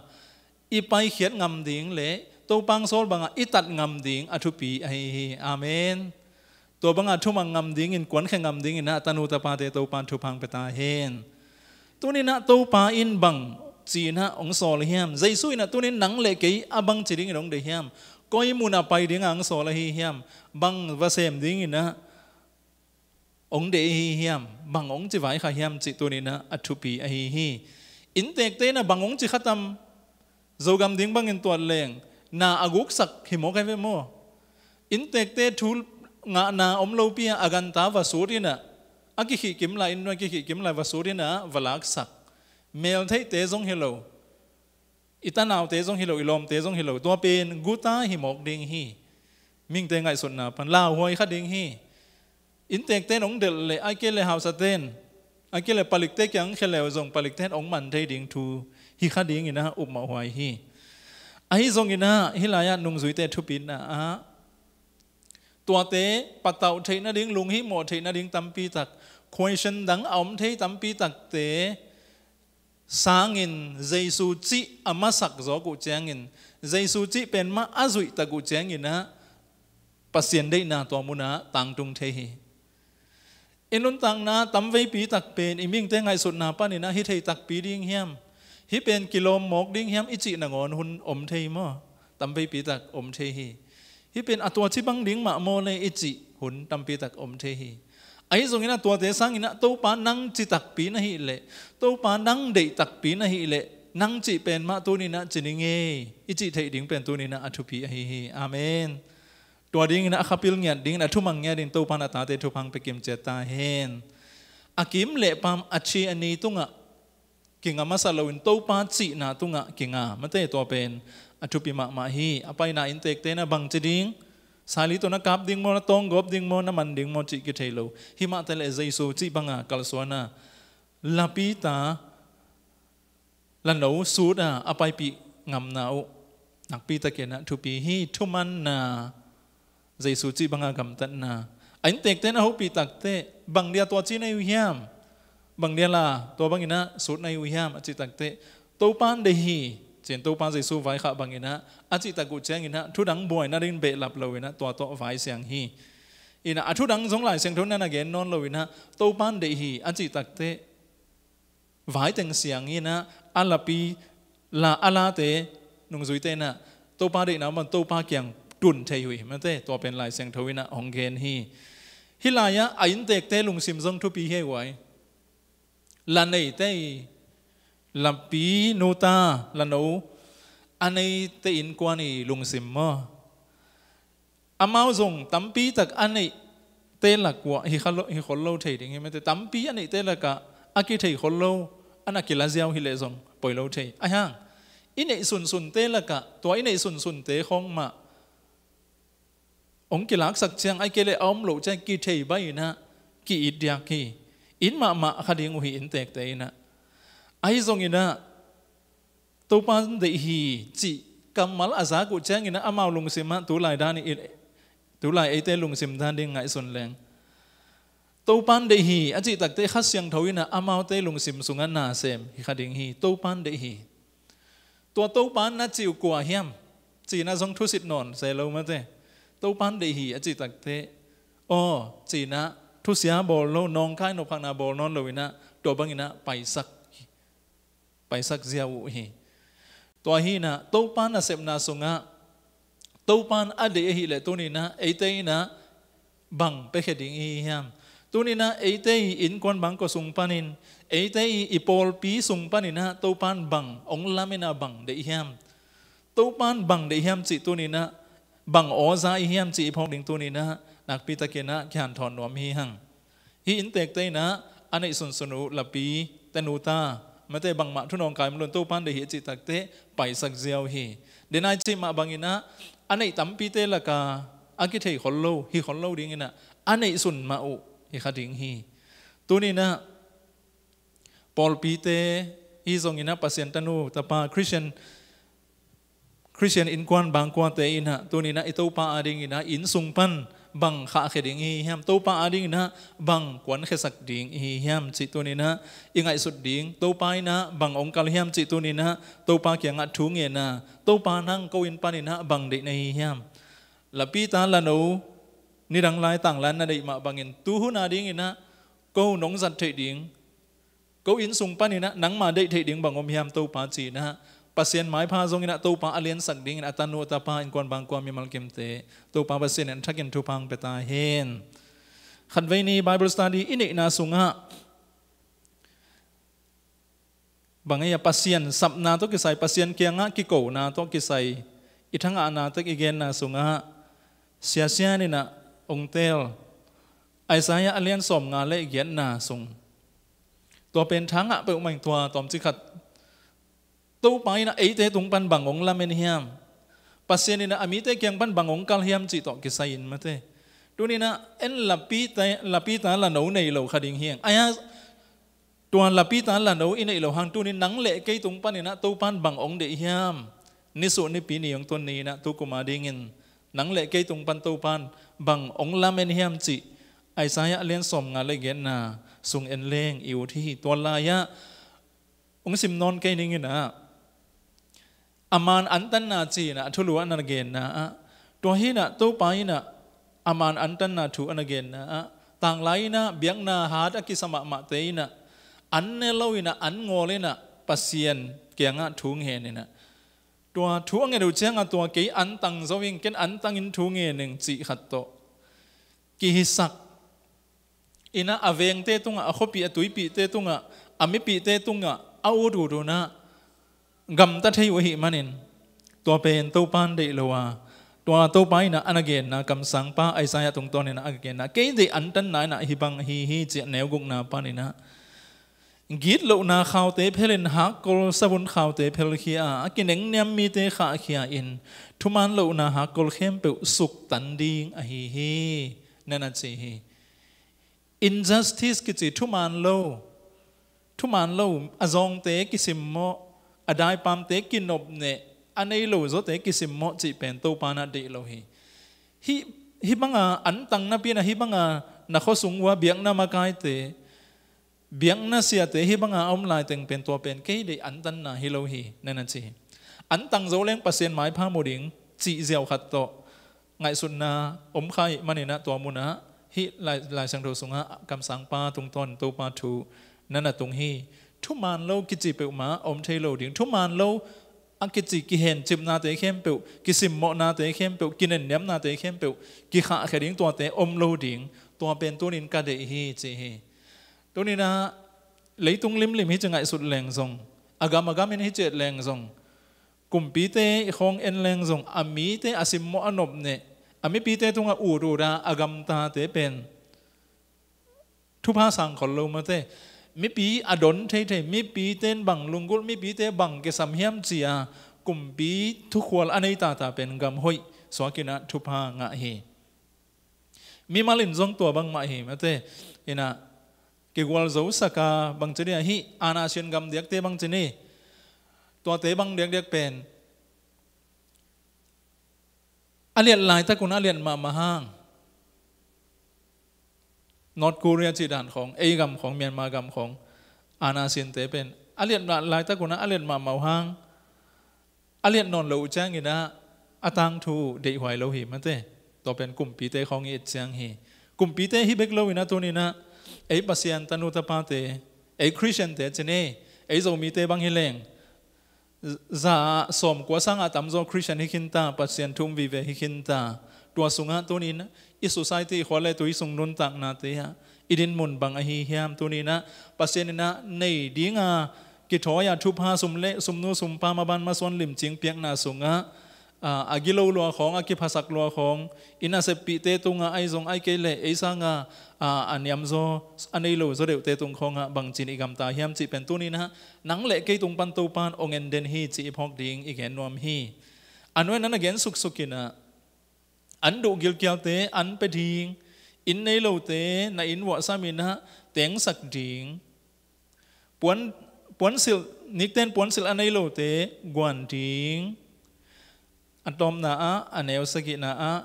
i paikhiat ngam ding le Topa hong sawl banga i tat ngam ding a thupi ahi hi. Amen. Tua banga thumang ngam dingin, kuankhia ngam dingin ah tanu tapate Topa in thupha hong pia ta hen. Tuni in ah Topa in bangci in ah hong sawl hiam? Jesu in ah tuni in nang le kei a bangci dingin hong deih hiam? Koi mun ah pai dinga hong sawl ahi hiam? Bang va sem dingin ah hong deih ahi hiam? Bang hong ci vaikhak hiam cih tuni in ah a thupi ahi hi. Inntekte in ah bang hong ci kha tam? Zogam ding bangin tuat leng, na a guksak hi mawk hi ve maw? Inntekte thu ngahna om lopi a, a ganta va sut in ah, a kikhihkim lai, inn a kikhihkim lai va sut in ah va laksak. Meltheihte zong hi lo, i tanaute zong hi lo, i lawmte zong hi lo, tua pen guta hi mawk ding hi. Mihingte ngaihsutna pan lauhuai kha ding hi. Inntekte in hong delh leh, ahih kei leh hausate'n, ahih kei leh palikte kiang khia leh zong palikte in hong man thei ding thu hi kha dingin ah upmawh huai hi. Ahi zongin ah hih lai-ah nungzuite thupitna ah, tuate patauh theih nading, lunghihmawh theih nading tampi tak, question dang a om thei tampi takte sangin Jesu cih a masak zawk uh ciangin, Jesu cih pen mah a zuih tak uh ciangin ah Pasian deihna tua munah tangtung thei hi. I nuntakna tamveipi tak pen i mihingte ngaihsutna panin ah hi thei takpi ding hiam? Hih pen kilawm mawk ding hiam i cih nangawn hun om thei maw? Tamveipi tak om thei hi. Hih pen a tua ci bang ding mah maw le i cih hun tampi tak om thei hi. Ahi zongin ah tuate sangin ah Topa nang ci takpi na hih leh, Topa nang deih takpi na hih leh, nang cih pen mah tuni in ah ci ni ngei i cih theih ding pen tuni in ah a thupi ahi hi. Amen. Tua dingin ah a khapil ngiat dingin, a thumang ngiat dingin Topa in a tate thupha hong pia kimciat ta hen. A kim le pam, a thi a ni tungah kinga masa loin Topa cihna tungah kinga, mate, tua pen a thupi mahmah hi. A paina inntekte in ah bangci ding, saili tawh na kap ding maw, na tawnggawp ding maw, na man ding maw cih kithei lo. Hih mah taleh Jesu cih banga kalsuan a, lapita, lano sut a, a paipih ngamna uh nakpi takin ah thupi hi. Thumanna, Jesu cih banga gamtatna. A inntekte in a hopih takteh, bang dia tua ci na hi uh hiam? Bang dia la tua bangin ah sut na hi uh hiam a cih takteh, Topa in deih hi, ci-in Topa Jesu vaikhak bangin ah a cih tak uh ciangin ah thudang buai nadingin behlap loin ah tua tawh vai siang hi. In ah a thudang zong Lai Siangtho in ah na gen nawn loin ah Topa in deih hi a cih takteh, vai teng siang in ah, a lapi, la, a late, nungzuite in ah Topa deihna om bang Topa kiang tun thei uh hi, mate, tua pen Lai Siangtho in ah hong gen hi. Hih lai-ah a inntekte lungsim zong thupi hi ei. La neite i lapi, nu ta, lano a neite innkuan i lungsim maw? Amau zong tampi tak a neihte lak uah hi kha lo, hi khol lo thei ding hi, mate. Tampi a neihte lakah a kithei khol lo, a na kila ziau hi leh zong poi lo thei. Ahi hang i neih sunsunte lakah, tua i neih sunsunte khawng mah hong kilaksak ciang, ahih kei leh a om loh ciang kithei baih in ah ki-it diak hi. It mahmah kha ding uh hi inntekte in ah. Ahi zongin ah Topa in deih hi cih kammal a zak uh ciangin ah amau lungsim ah tulai dan i, tulai eite lungsim dan ding ngaihsun leng, Topa in deih hi a cih takteh Kha Siangtho in ah amaute lungsim sungah nasem hi kha ding hi. Topa in deih hi. Tua Topa in na cih uh kua hiam? Ci-in ah zong thusit nawn se lo, mate. Topa in deih hi a cih takteh, aw, ci-in ah thusia bawl lo, nawngkai nopkhatna bawl nawn loin ah tua bangin ah paisak, paisak ziau uh hi. Tua hi in ah Topa nasepna sungah Topa in a deih ahih leh tuni in ah eite in ah bang piakhia ding i hi hiam? Tuni in ah eite i innkuan bangkua sung panin, eite i, i pawlpi sung panin ah Topa in bang hong lamen a, bang deih hiam? Topa in bang deih hiam cih tuni in ah, bang aw za i hiam cih i phawk ding tuni in ah nakpi takin ah kihanthawn nuam hi hang. Hih inntekte in ah a neih sunsun uh lapi, tanu ta, Mate bangmah thunawng kai om lo in Topa in deih hi a cih takteh paisak ziau hi. Denai cih mah banginah a neih tampite laka a kithei khol lo, hi khol lo dinginah a neihsun mah uh hi kha ding hi. Tuninah pawlpite hi zonginah Pasian tanu tapa Khristian Khristian innkuan bangkuate inah tuninah i Topa adinginah i inn sung pan bang khahkhia ding i hi hiam, Topa adinginah bang kuankhiasak ding i hi hiam cih tuninah i ngaihsut ding. Topa inah bang ong kal hiam cih tuninah Topa kiangah thu ngen a, Topa nang ko inn paninah bang deih na hi hiam? Lapita lano nidang lai tang lai na deih mah bangin tuhun adinginah ko nong zat theih ding, ko inn sung paninah nangma deih theih ding bang om hiam Topa cinah Pasian maipha zonginah Topa a liansak dingin a tanu a tapa innkuan bangkua mimal kimte Topa Pasian in a thakin thupha hong pia ta hen. Khatvei ni Bible study i neihna sungah bang ei a Pasian sapna tawh kisai, Pasian kiangah kikona tawh kisai i thangahna tek i genna sungah Sia Sian inah ong teel Isaiah a lian sawmnga le giatna sung, tua pen thangah peuhmah in tua tawmcik khat Topa inah eite tung pan bang ong lamen hiam? Pasian inah a mite kiang pan bang ong kal hiam cih tawh kisai in mate. Tuninah en lapita, lapita lano nei lo kha ding hiang. Aia tua lapita lano i neih lo hang tunin nang le kei tung paninah Topan bang ong deih hiam? Nisuh nipi ni ong tun ni inah tukum adingin nang le kei tung pan Topan bang ong lamen hiam cih Isaiah a lian sawmnga le giatna sung en leng i ut hi. Tua lai-ah ong sim nawn kei ninginah a maan antanna cinah a thulu a na genna ah, tua hinah Topa inah a maan antanna thu a na genna ah, tanglai inah biakna hat a kisa mahmahte inah an ne lo inah an ngawl inah Pasian kiangah thu ngen inah tua thu a nget uh ciangah tua kei antang zo ing, ken antangin thu ngen ing cih khat tawh kihisak inah a vengte tungah, a khuapih a tuipihte tungah, a mipihte tungah a ut ut unah gamta thei uh ahih manin tua pen Topan deih lo a, tua Topa inah a na genna kamsangpa Isaiah tungtawn inah a genna kei deih antanna inah hih bang ahi hi cih a neu gukna paninah gitlohna khaute phelin hakkol savun khaute phelkhia a, a kinengniam mite khahkhia in thuman lohna hakkol khempeuh suktan ding ahi hi, na na ci hi. Injustice kici thuman lo, thuman lo, a zawngte kisimmawh, a daipamte kinopneh, a nei lo zawte kisimmawh cih pen Topa inah deih lo hi. Hih, hih banga antang napi inah hih banga na khuasung uh a biakna makaite, biakna siate hih banga a om laiteng pen tua pen kei deih antanna hi lo hi, na na ci hi. Antang zo leng Pasian maipha mu ding cih ziau khat tawh ngaihsutna om kha ahih maninah tua munah hih Lai, Lai Siangtho sungah kamsangpa tungtawn Topa thu na na tung hi. Thuman lo kici peuhmah a om thei lo ding. Thuman lo a kici kihencipnate khempeuh, kisimmawhnate khempeuh, kinenniamnate khempeuh kikhahkhia ding, tuate om lo ding. Tua pen tunin ka deih hi ci hi. Tuninah leitung limlim hi ci ngaihsut leng zong, a gam a gamin hi ci et leng zong, kumpite i khawng en leng zong a mite a simmawh a nopneh, a mipite tungah ut ut a a gamtate pen thupha sang khol lo mate. Mipi a don theithei, mipite in bang lunggulh, mipite bang kisam hiam ci a kumpi thukhual a nei tata pen gam hoih suak inah thupha ngah hi. Mimal in zong tua bangmah hi mate. Inah kigual zosak a bangci ni a hih ana sian gam diakte bangci ni, tuate bang diakdiak pen a liat laitak un a liat mahmah hang, North Korea cih dan khawng, ei gam khawng, Myanmar gam khawng, ana siante pen a liat laitak un a liat mahmah uh hang, a liat nawn lo uh cianginah a tangthu uh deihhuai lo hi mate. Tua pen kumpite khawng i et ciang hi. Kumpite hi bek lo inah tuninah ei Pasian tanu tapate, ei Khristiante ci ni, ei Zomite bang hi leng za ah sawmkua sangah tamzaw Khristian hi khinta, Pasian thu um vive hi khinta. Tua sungah tunin i society, khua le tui sung nuntaknate ah i dinmun bang ahi hiam? Tuninah Pasian inah nei dinga kithawi a thupha sum le sumnu sumpa maban masuan limcing piakna sungah a, a gilo lua khawng, a kiphasak lua khawng, i naseppihte tungah ahi zong, ahih kei leh ei sanga, a, a niamzaw, a nei lo zaw deuhte tung khawngah bangci-in i gamta hiam cih pen tuni-in ah nang le kei tung pan Topa'n hong en den hi cih i phawk ding i gen nuam hi. A nuai-ah na gen suksuk in ah, an duh gilkialte an pia ding, inn nei lote na inn vuah sam in ah tengsak ding, puan, puansilh, nikten puansilh a nei lote guan ding. A tawpna ah, a neu sagihna ah,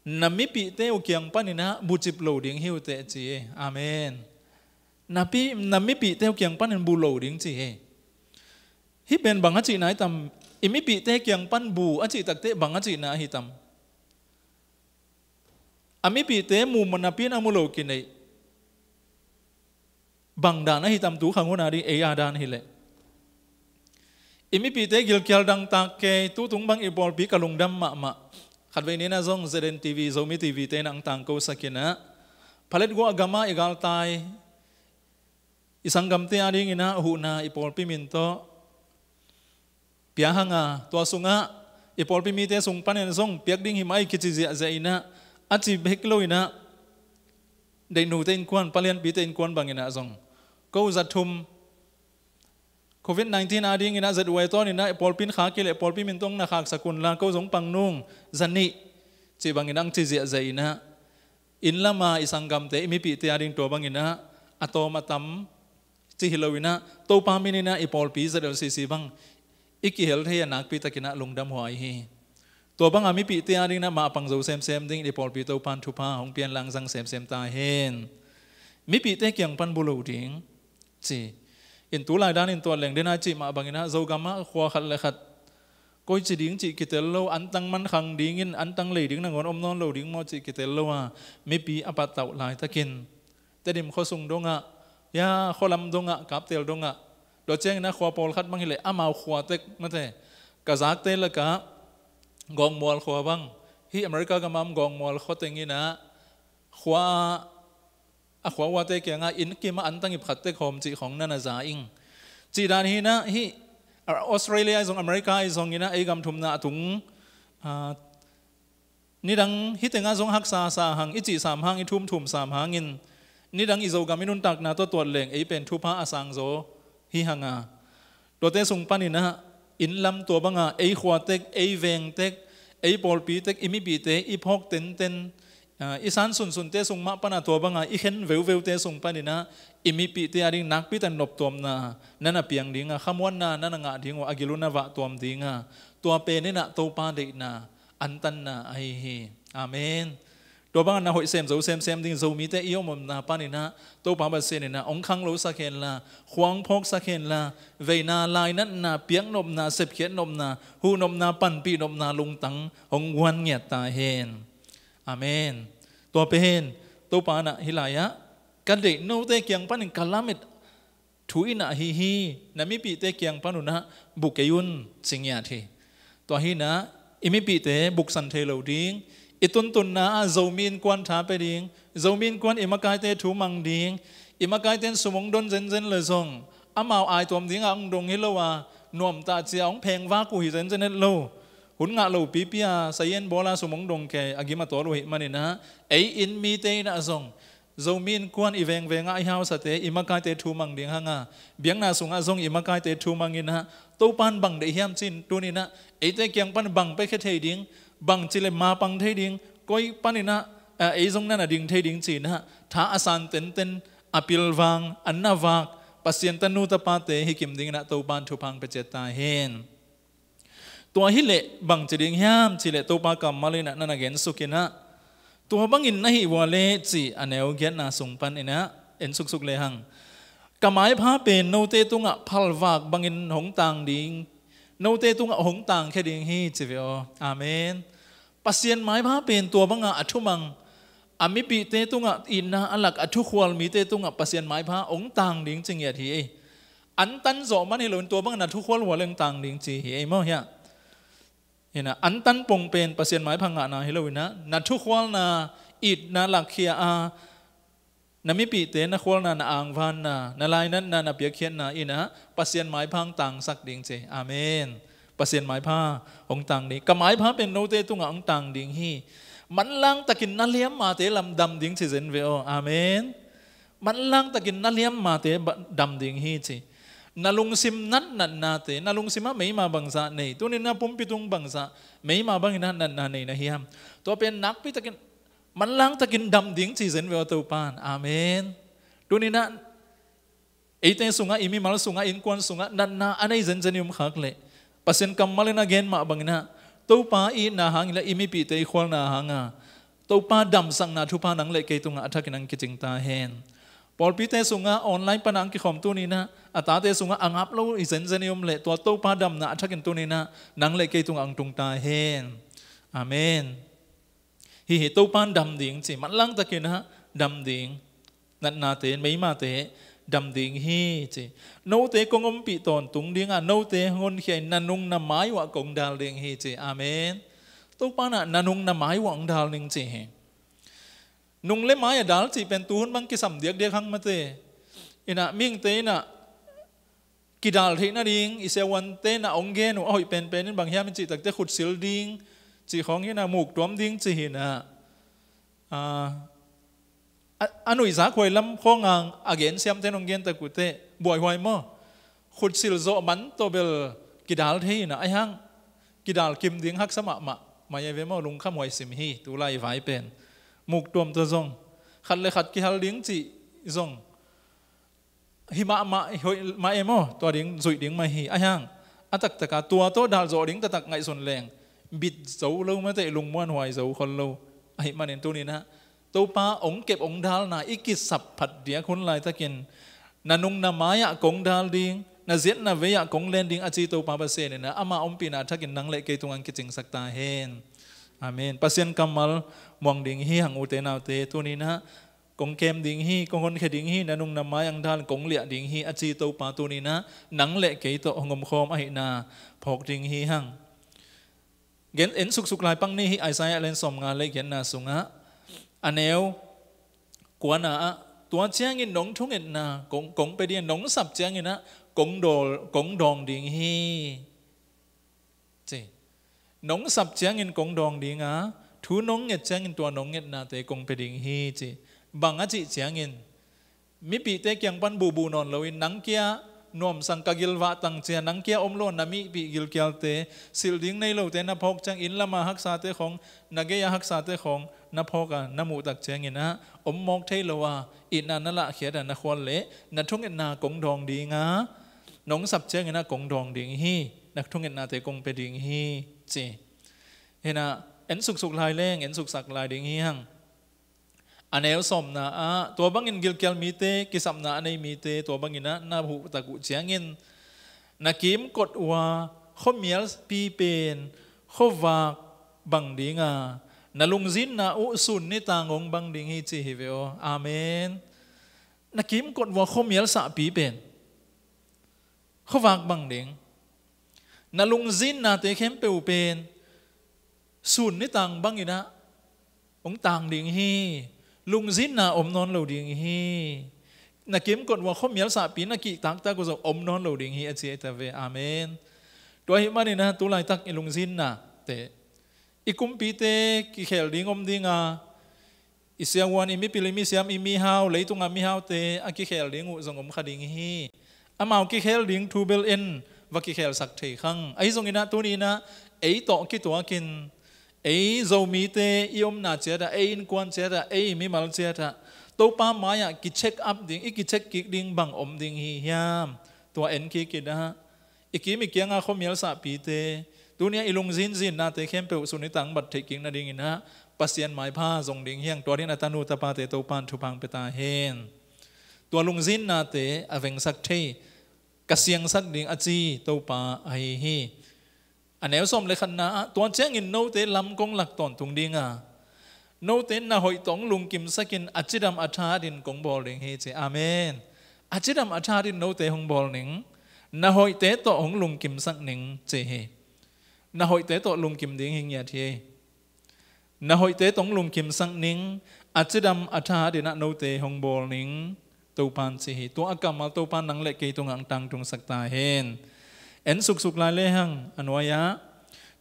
na mipihte uh kiang panin ah bucip lo ding hi uh teh ci hi. Amen. Na pi, na mipihte uh kiang panin bu lo ding ci hi. Hih pen bang a cihna hi tam? I mipihte kiang pan bu a cih takteh bang a cihna hi tam? A mipihte mu napi-in a mu lo kineih. Bang dan ahi tam tu khang hun a ding, ei a dan hileh? I mipihte gilkial dangtak kei, tutung bang i pawlpi ka lungdam mahmah. Khatvei ni-in ah zong Z N T V, Zomi T V te in ah hong tangkosak in ah, phalet guah gam ah i galtai, i sanggamte a dingin ah huhna i pawlpi min tawh pia hang a, tua sungah i pawlpi mite sung panin zong piak ding hi mah ei kici ziahziah in ah, a ci bek lo in ah, deihnute innkuan, palianpite innkuan bangin ah zong, ko za thum, Covid nineteen a dingin ah Z Y tawn in ah, i pawlpi in khak kei leh pawlpi min tawh na khaksak unla, ko zong pang nung, za nih, cih bangin ah hong ci ziahziah in ah, inn lam a i sanggamte, i mipihte a ding tua bangin ah a tawm a tam ci hi lo in ah, Topa min in ah i pawlpi Z L C C bang i kihel thei a nakpi takin ah lungdam huai hi. Tua bang a mipihte a dingin ah mapang zo semsem dingin i pawlpi Topa'n thupha hong pia inla, hong zang semsem ta hen. Mipihte kiang pan bu lo ding ci. In tu lai danin tuat leng, den a i cih mah bangin ah, Zogam ah khua khat le khat koici ding cih kitel lo, antang mankhang dingin antang lei ding nangawn om nawn lo ding maw cih kitel lo a, mipi a pattauh laitakin Tedim khuasung dongah, ya, khualam dongah, Kaptel dongah, tua ciangin ah khua pawlkhat bang hileh amau khua tek mate, ka zakte lakah Gawngmual khua bang, hih America gam a om Gawngmual khua teng in ah khua, a khua uate kiangah inn kim ah antang ip khat tek hawm cih khawng na na za ing. Cih dan hi in ah, hih Australia ahi zong, America ahi zongin ah ei gam thumna a tung, a, nidang hih tengah zong haksa sa hang, i cih sam hang, i thum thum sam hangin, nidang i Zogam i nuntakna tawh tuat leng ei pen thupha a sangzaw hi hang a. Tuate sung panin ah, inn lam tua bang a, ei khua tek, ei veng tek, ei pawlpi tek, i mipihte i phawk tenten, a, i san sunsunte sung mah pan a tua bang a, i khen veuveute sung panin ah, i mipihte a ding nakpi takin noptuamna na na piang ding a, khamuanna na na ngah ding uh a, a gil uh na vah tuam ding a, tua pen in ah Topa deihna, antanna ahi hi. Amen. Tua bang a na hoih sem zo semsem ding, Zomite i om omna panin ah Topa Pasian in ah hong khanglosak henla, khua hong phawksak henla, veina, lainatna, piaknopna, sepkhiatnopna, huhnopna, panpihnopna lungtang hong guan ngiat ta hen. Amen. Tua pen Topa in ah hih lai-ah, ka deih note kiang panin ka lamet thu in ah ahi hi, na mipihte kiang pan un ah bu kei un, ci ngiat hi. Tua hi in ah, i mipihte buksan thei lo ding, i tuntunna ah Zomi Innkuan tha pia ding, Zomi Innkuan i makaite thu mang ding, i makaite in sum hong don zenzen le zong, amau aituam dingah hong dong hi lo a, nuamtah cia hong phengvak uh hi zenzen het lo. Hun ngah lo pipi a, sayen bawl a sum hong dong kei a gim a tawl uh ahih manin ah, ei inn mite in ah zong, Zomi Innkuan i vengvengah i hausate, i makaite thu mang ding hang a, biakna sungah zong i makaite thu mang in ah, Topa'n bang deih hiam ci-in tuni in ah, eite kiang pan bang piakhia thei ding, bangci le mapang thei ding, koi panin ah, a, ei zong na na ding thei ding ci-in ah, tha a san tenten, a pilvang, a na vak Pasian tanu tapate hi kim dingin ah Topa'n thupha hong pia ciat ta hen. Tua hileh bangci ding hiam cih leh, Topa kammal in ah na na gen suk in ah, tua bangin na hih uh a leh ci, a neu giatna sung panin ah en suksuk lehang, ka maipha pen note tungah phalvak bangin hong tang ding, note tungah hong tangkhia ding hi, ci ve aw. Amen. Pasian maipha pen tua bang a a thumang, a mipihte tungah itna a lak, a thukhual mite tungah Pasian maipha hong tang ding ci ngiat hi ei. Antan zawh man hi loin tua bang a na thukhual uh a leh hong tang ding ci hi ei maw hiah. Hi in ah, antan pong pen Pasian maipha ngahna hi lo in ah, na thukhualna, itna lakkhia a, na mipihte na khualna, na angvanna, na lainatna, na piakkhiatna in ah Pasian maipha hong tangsak ding ci. Amen. Pasian maipha hong tang ding. Ka maipha pen note tungah hong tang ding hi. Manlang takin na liammate lam dam ding ci zen ve aw. Amen. Manlang takin na liammate ba-, dam ding hi ci. Na lungsim natnatnate, na lungsimah meima bangzah nei. Tuninah pumpi tung bangzah meima bangin natna nei na hiam? Tua pen nakpi takin manlang takin dam ding ci zen ve aw Topan. Amen. Tuninah eite sungah, i mimal sungah, innkuan sungah natna a nei zenzen i om khak leh Pasian kammal in a gen mah banginah Topa i itna hangin le i mipihte i khualna hanga Topa damsakna thupha nang le kei tungah a thakin ang kicing ta hen. Pawlpite sungah online pana ang kikhawm tuninah a tate sungah a ngap lo i zenzen i om leh tua Topa damna a thakin tuninah nang le kei tungah ang tung ta hen. Amen. Hih hi Topan dam ding ci, manlang takinah dam ding. Natnate, meimate dam ding hi ci. Note kong ompih tawntung dinga note hong honkhia in na nung na mai uah kong dal ding hi ci. Amen. Topanah na nung na mai uah hong dal ning ci hi. Nung le mai a dal cih pen tuhun bang kisam diakdiak hang mate. Inah mihingte inah kidal theih nading i siavuante na ong gen uh a hoih penpen in bang hiam in cih takte khutsil ding cih khawng hinah muktuam ding cih hinah. A, a nuihzak huai lam khawngang a gen siamte nong gen tak uh teh buaihuai maw? Khutsil zawh man tawh bel kidal thei hinah aihang kidal kim ding haksa mahmah mai a ve maw? Lungkham huai sim hi tulai i vai pen muktuam tawh zong khat le khat kihal ding cih zong hi mahmah hoih mah e maw? Tua ding zuih ding mah hi. Aihang a taktaka tua tawh dalzawh ding taktak ngaihsun leng bit zo lo mate, lungmuan huai zo khol lo. Ahih manin tuninah Topa ong kep ong dalna i kisap phat diak hun laitakin na nung na mai-ah kong dal ding, na ziatna vei-ah kong len ding a ci Topa Pasian inah ama ompihna thakin nang le kei tungah ang kicingsak ta hen. Amen. Pasian kammal muang ding hi hang ute naute. Tuninah kong kem ding hi, kong honkhia ding hi, na nung na mai ang dal kong liah ding hi a ci Topa tuninah nang le kei tawh hong omkhawm ahihna phawk ding hi hang. Gen en suksuk lai pang ni hi. Isaiah len sawmnga le giatna sungah a neu kuana ah tua ciangin nong thungetna kong, kong pe ding, nong sap cianginah kong dawl, kong dawng ding hi. Ci. Nong sap ciangin kong dawng dinga thu nong nget ciangin tua nong ngetnate kong pe ding hi ci. Bang a cih ciangin mipihte kiang pan buhbuh nawn loin nang kia nuamsang ka gilvah tang cia, nang kia om lo na mipih gilkialte, silh ding nei lote na phawk ciang inn lama haksate khawng, na gei-a haksate khawng na phawk a na muhtak cianginah om mawk thei lo a itna na lahkhiat a na khual leh na thungetna kong dawng dinga nong sap cianginah kong dawng ding hi. Na thungetnate kong pe ding hi ci. Hinah en suksuk lai leng en suksak lai ding hi hang. A neu sawmna ah tua bangin gilkial mite, kisapna a nei mite tua banginah na huhtak uh ciangin na kimkot uh a khuamialpi pen khuavak bang dinga na lungzinna uh sun nitang hong bang ding hi ci hi ve aw. Amen. Na kimkot uh a khuamialsahpi pen khuavak bang ding. Na lungzinnate khempeuh pen sun nitang banginah hong tang ding hi. Lungzinna om nawn lo ding hi. Na kimkot uh a khuamialsahpi na kihtaktak uh zong om nawn lo ding hi a ci a hi ta ve. Amen. Tua ahih maninah tulaitak i lungzinnate i kumpite kikhel ding om dinga i siavuan, i mipil, i misiam, i mihau, leitunga mihaute a kikhel ding uh zong om kha ding hi. Amau kikhel ding thu bel en va kikhelsak thei khang. Ahi zonginah tuninah ei tawh kituakin ei Zomite i omna ciatah, ei innkuan ciatah, ei mimal ciatah Topa mai-ah kicheck up ding, i kicheck kik ding bang om ding hi hiam? Tua en kik inah i kim i kianga khuamialsahpite, tunia i lungzinzinnate khempeuh sun nitang bat theih kik nadinginah Pasian maipha zong ding hi hang. Tua dingin a tanu tapate Topan thupha hong pia ta hen. Tua lungzinnate a vengsak thei ka siangsak ding a ci Topa ahi hi. A neu sawm le khatna ah tua ciangin note lam kong lak tawntung dinga note na hoih tawh hong lungkimsakin a cidam a thatin kong bawl ding hi ci. Amen. A cidam a thatin note hong bawl ning, na hoihte tawh hong lungkimsak ning ci hi. Na hoihte tawh lungkim ding hi ngiat hi. Na hoihte tawh hong lungkimsak ning, a cidam a thatinah note hong bawl ning Topan ci hi. Tua a kammal Topan nang le kei tungah ang tangtungsak ta hen. En suksuk lai lehang a nuai-ah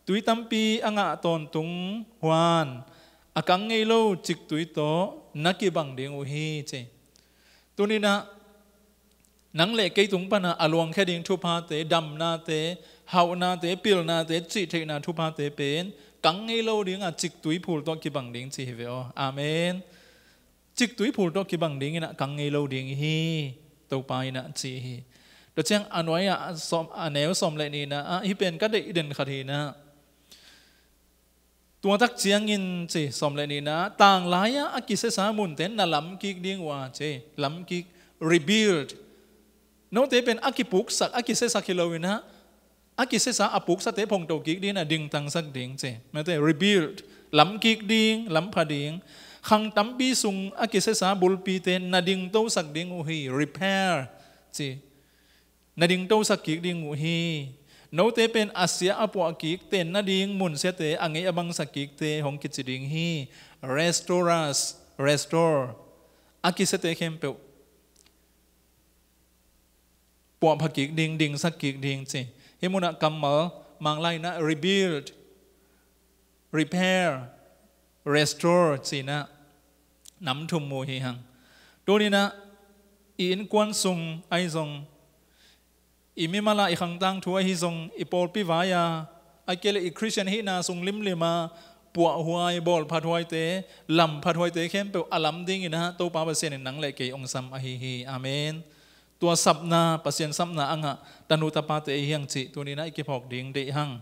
tui tampi a ngah tawntung huan a kang ngei lo ciktui tawh na kibang ding uh hi, ci. Tuninah nang le kei tung panah a luangkhia ding thuphate, damnate, hauhnate, pilnate, cihtheihna thuphate pen kang ngei lo dingah ciktui phul tawh kibang ding ci hi ve aw. Amen. Ciktui phul tawh kibang dinginah kang ngei lo ding hi, Topa inah ci hi. Tua ciang a nuai-ah a sawm, a neu sawm le nihna ah hih pen ka deih den khat hinah. Tua tak ciangin ci, sawm le nihna, tanglai-ah a kisesa munte na lamkik ding uh a ci, lamkik, rebuild. Note pen a kipuksak, a kisesak hi loinah a kisesa a puksate phongto kik ding, na dingtangsak ding ci. Mate, rebuild, lamkik ding, lampha ding. Khang tampi sung a kisesa bulpite na dingtosak ding uh hi, repair ci. Na dingtosak kik ding uh hi. Note pen a sia a puah kik, tenna ding munsiate a ngei a bangsak kikte hong kici ding hi. Restore us, restore. A kisiate khempeuh puahpha kik ding, dingsak kik ding ci. Hih munah kammal Manglai inah rebuild, repair, restore cinah nam thum mu hi hang. Tuninah i innkuan sung ahi zong, i mimalah i khangtang thu ahi zong, i pawlpi vai-a, a kei le i Khristian hihna sung limlima puahhuai, bawlphathuaite, lamphathuaite khempeuh a lam dinginah Topa Pasian in nang le kei hong sam ahi hi. Amen. Tua sapna, Pasian sapna a ngah tanu tapate ahi hang cih tuninah i kiphawk ding deih hang.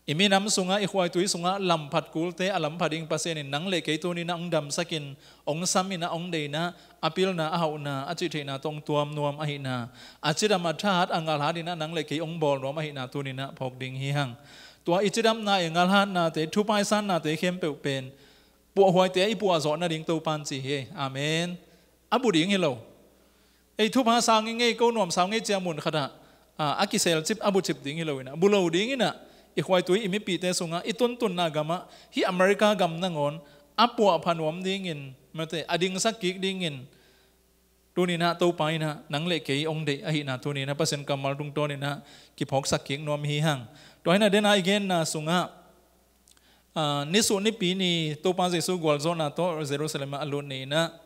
I minam sungah, i khuaitui sungah lamphat kulte a lampha ding Pasian in nang le kei tuninah hong damsakin, hong saminah, hong deihnah, a pilna, a hauhna, a cihtheihna tawh hong tuam nuam ahihna, a cidam a thahat a ngalhatinah nang le kei hong bawl nuam ahihna tuninah phawk ding hi hang. Tua i cidamna, i ngalhatnate, thupaisannate khempeuh pen puahhuaite i puahzawh nading Topan ci hi. Amen. A bu ding hi lo. Ei, thupha sang i ngei, ko nuam sau ngei cia mun khatah a, a kiselcip, a bucip ding hi loinah, bu lo dinginah, i khuaitui, i mipite sungah, i tuntunna gamah, hih America gam nangawn a puahpha nuam dingin, mate, a dingsak kik dingin tuninah Topa inah nang le kei hong deih ahihna tuninah Pasian kammal tungtawninah kiphawksak kik nuam hi hang. Tua hinah dena i genna sungah, a, nisuh nipi ni Topa Jesu gualzawhna tawh Jerusalem ah a lut ni inah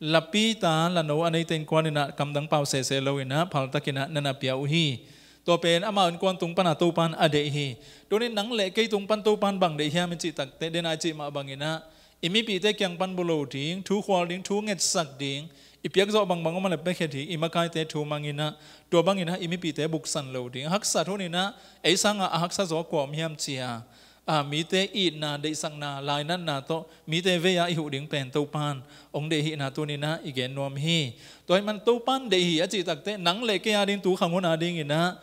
lapita lano a neite innkuaninah kamdang pau sese loinah phaltakinah na na pia uh hi. Tua pen amau innkuan tung pana Topan a deih hi. Tunin nang le kei tung pan Topan bang deih hiam i cih takteh, dena i cih mah banginah i mipite kiang pan bu lo ding, thu khual ding, thu ngetsak ding, i piakzawh bangbang om a le piakhia ding, i makaite thu manginah, tua banginah i mipite buksan lo ding. Haksat huninah ei sangah a haksa zaw kua om hiam cia a, mite itna, deihsakna, lainatna tawh mite vei-a i huh ding pen Topan hong deih hihna tuninah i gen nuam hi. Tua hih man Topan deih hi a cih takteh nang le kei a ding tu khang hun a dinginah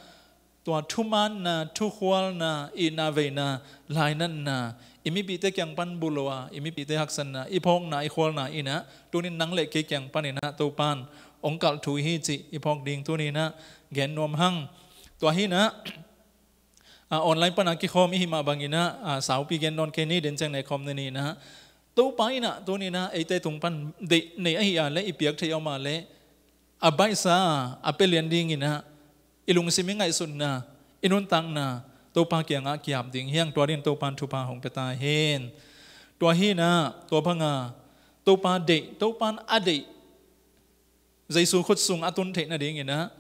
tua thumanna, thukhualna, itna, veina, lainatna, i mipite kiang pan bu lo a, i mipite haksatna, i phawkna, i khualna inah tunin nang le kei kiang paninah Topan hong kalh thu hi cih i phawk ding tuninah gen nuam hang. Tua hinah a, online pana kikhawm i hih mah banginah, a, saupi gen nawn kei ni, den ciang nei khawm ni ninah. Topa inah tuninah eite tung pan deih nei ahi a le, i piak theih a om a le, a baihsa a pia lian dinginah i lungsim i ngaihsutna, i nuntakna Topa kiangah kiap ding hi hang. Tua din Topan thupha hong pia ta hen. Tua hinah, tua banga Topa deih, Topan a deih Jesu khut sung a tun theih nadinginah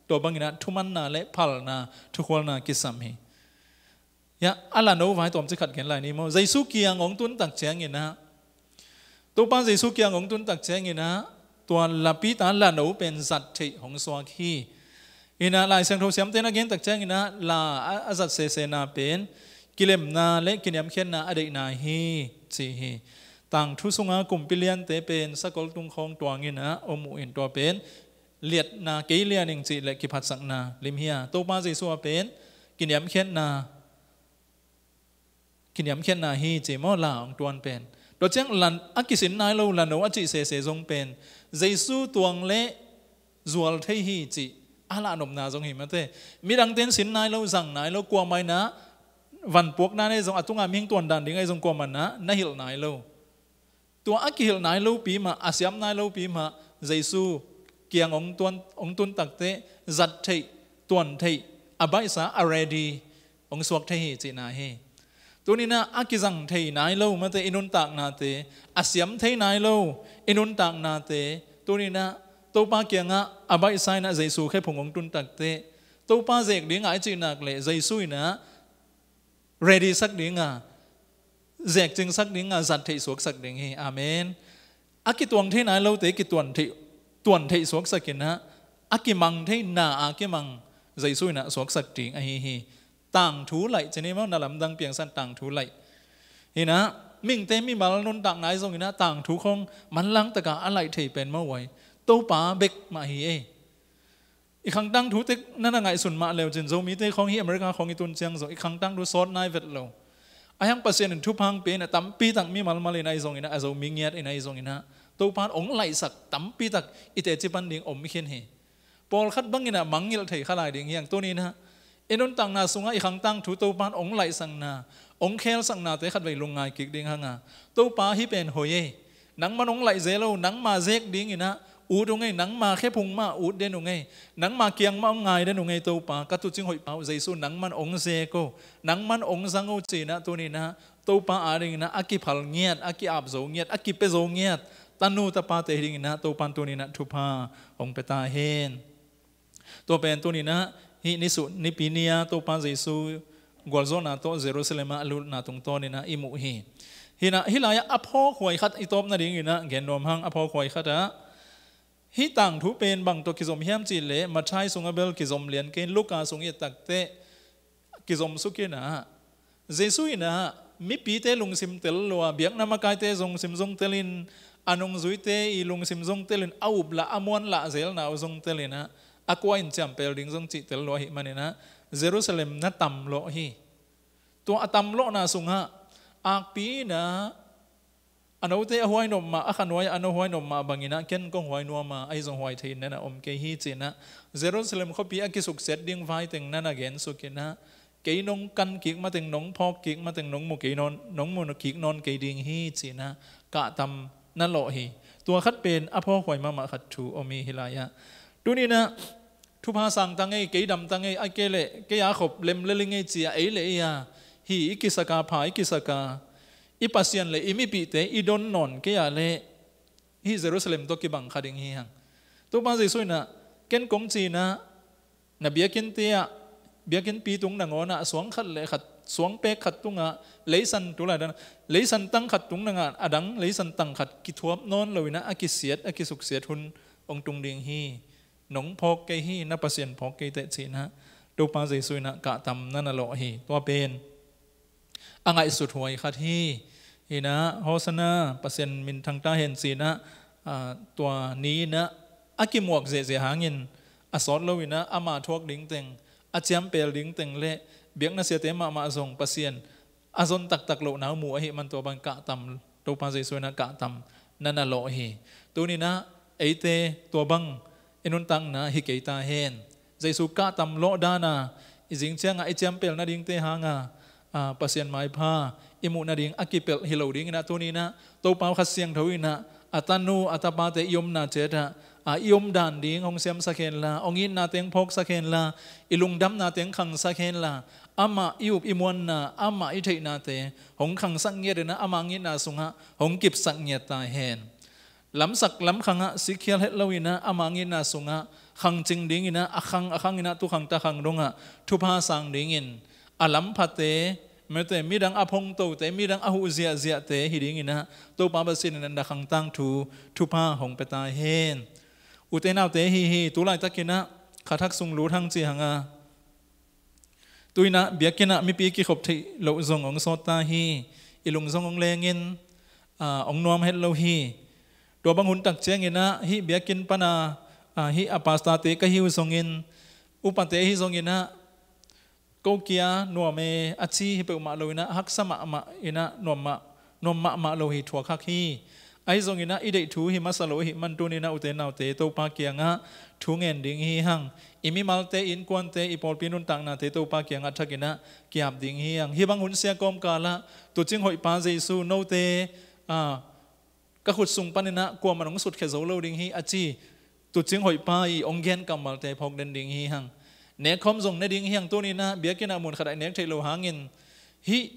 tua banginah thumanna le phalna, thukhualna kisam hi. Ya, a lano vai tawmcik khat gen lai ni maw. Jesu kiang hong tun tak cianginah, Topa Jesu kiang hong tun tak cianginah tua lapita lano pen zat theih hong suak hi. Inah Lai Siangtho siamte na gen tak cianginah la a, a zat sesena pen kilemna le kiniamkhiatna a deihna hi ci hi. Tangthu sunga kumpi liante pen sakol tungkhawng tuanginah om uh in tua pen liatna, kei lian ing cih le kiphatsakna lim hi a, Topa Jesu a pen kiniamkhiatna, kiniamkhiatna hi ci maw, la hong tuan pen. Tua ciang lan a kisin nai lo lano a cih sese zong pen Jesu tuang le zual thei hi cih a lahnopna zong hi mate. Midangte in sin nai lo, zang nai lo, kuamah inah vanpuakna nei zong, a tunga mihing tuandan ding ahi zong kuamah inah na hilh nai lo. Tua a kihilh nai lopi mah, a siam nai lopi mah Jesu kiang hong tuan, hong tun takteh zat theih, tuan theih, a baihsa a ready hong suak thei hi cihna hi. Tuninah a kizang thei nai lo mate i nuntaknate, a siam thei nai lo i nuntaknate, tuninah Topa kiangah a baihsa inah Jesu khephung hong tun takteh Topa zek dingah i cihnak le Jesu inah ready sak dinga, zekcing sak dinga, zat theih suak sak ding hi. Amen. A kituang thei nai lote kituan theih, tuan theih suak sak inah, a kimang thei na a kimang Jesu inah suak sak ding ahi hi. Tangthu laih cini maw, na lamdang piangsan tangthu laih. Hinah mingte mimal nuntak nai zong inah tangthu khong manlang taka a laih thei pen maw uai. Topa bek mah hi ei. I khangtang thu tek na na ngaihsun mah leu cin Zomite khong hi America khong i tun ciang zong i khangtang thu sawt nai vet lo. A hiang Pasian in thupha hong pia inah tampi tak mimal mal inah i zong inah, a Zomi ngiat inah i zong inah Topa in hong laihsak tampi tak i teci pan ding om khin hi. Pawlkhat bang inah mangngilh thei kha lai ding hiang tuni inah i nuntakna sungah i khangtang thu Topa in hong laihsakna, hong khelsaknate khatvei lungngai kik ding hanga. Topa hih pen hoi ei. Nangman hong laih zel lo, nangma zek ding inah ut ung ei, nangma khephung mah ut den ung ei, nangma kiang mah hong ngai den ung ei Topa, ka tuucing hoih pa uh Jesu nangman hong zek o, nangman hong zang o ci inah tuni inah Topa ading inah a kiphal ngiat, a ki-ap zo ngiat, a kipia zo ngiat tanu tapate hi ding inah Topa in tuni inah thupha hong pia ta hen. Tua pen tuni inah hih nisuh nipi ni-a Topa Jesu gualzawhna tawh Jerusalem ah a lutna tungtawn inah i muh hi. Hinah hih lai-ah a phawkhuai khat i tawp nading inah gen nuam hang. A phawkhuai khatah hih tangthu pen bang tawh kizom hiam cih leh Matthai sungah bel kizom lian kei in, Luka sung i et takteh kizom suk inah Jesu inah mipite lungsim tel lua, biakna makaite lungsim zong telin, a nungzuite i lungsim zong telin, a uplah a muanlah zelna uh zong tel inah a kua in ciampel ding zong cih tel lua ahih man inah Jerusalem na tamlawh hi. Tua a tamlawhna sungah akpi inah a note a huai nop mah, a khanuai a no huai nop mah bang inah ken kong huai nuam a, ahi zong huai thei in na na om kei hi ci inah Jerusalem khuapi a kisuksiat ding vai teng na na gen suk inah kei nong kan kik mateng, nong phawk kik mateng, nong mu kei nawn, nong mu kik nawn kei ding hi ci inah kahtam na lawh hi. Tua khat pen a phawkhuai mahmah khat thu om hi hih lai-ah. Tuni inah thupha sang ta ngei, kei dam ta ngei, a kei le kei a khop lem le ling ngei ci-a ei le ei a hi i kisaka, pha i kisaka, i Pasian le i mipihte i don nawn kei a le hih Jerusalem tawh kibang kha ding hi hang. Topa Jesu inah ken kong ci inah na biakinnte ah, biakinnpi tung nangawnah suang khat le khat, suang pek khat tungah leisan tulai dan, leisan tang khat tung nangah a dang leisan tang khat kithuap nawn lo inah a kisiat, a kisuksiat hun hong tung ding hi. Nong phawk kei hi, na Pasian phawk kei teh ci inah Topa Jesu inah kahtam na na lawh hi. Tua pen a ngaihsut huai khat hi. Hinah Hosanna, Pasian minthang ta hen ci inah, ah, tua ni inah a kimuak zehzeh hangin a sawt lo inah ama thuak ding teng, a ciampel ding teng le biakna siate mahmah zong Pasian a zon taktak lohna uh mu ahih man tua bang kahtam, Topa Jesu inah kahtam na na lawh hi. Tuni inah eite tua bang i nuntakna hi kei ta hen. Jesu kahtam lawh dana i zing ciangah i ciampel nadingte hanga, ah, Pasian maipha i muh nading a kipelh hi lo ding inah tuni inah Topa Kha Siangtho inah a tanu a tapate i omna ciatah, ah, i omdan ding hong siamsak henla, hong itna teng phawksak henla, i lungdamna teng khangsak henla, amah i up i muanna, amah i theihnate hong khangsak ngiat inah ama ngitna sungah hong kipsak ngiat ta hen. Lamsak lamkhangah sikkhial het lo inah ama ngitna sungah khangcing ding inah a khang a khang inah tukhang takhang dongah thupha sang dingin a lamphate, mete midang a phongtote, midang a huh ziahziahte hi ding inah Topa Pasian inah na khangtang thu thupha hong pia ta hen. Ute naute, hi hi, tu laitak inah khathak sung lut hang ci hanga. Tu inah biakinn ah mipi kikhop theih loh zong hong sawt ta hi. I lung zong hong lengin, ah, hong nuam het lo hi. Tua bang hun tak ciang inah hih biakinn pana, ah, hih a pastorte ka hi uh zongin, upate hi zong inah ko kia nuam e a ci hi peuhmah lo inah haksa mahmah inah nuam mah nuam mahmah lo hi, thuak hak hi. Ahi zong inah i deih thu hi masa lo ahih man tuni inah ute naute Topa kiangah thu ngen ding hi hang. I mimalte, i innkuante, i pawlpi nuntaknate Topa kiangah thak inah ki-ap ding hi hang. Hih bang hun sia kawmkalah tuucing hoih pa Jesu note, ah, ka khut sung pan inah kuamah hong sutkhia zo lo ding hi a ci tuucing hoihpa i hong gen kammalte phawk den ding hi hang. Nekkhawm zong ne ding hi hang. Tuni-in ah biakinn ah mun khat ah i nek theih loh hangin, hih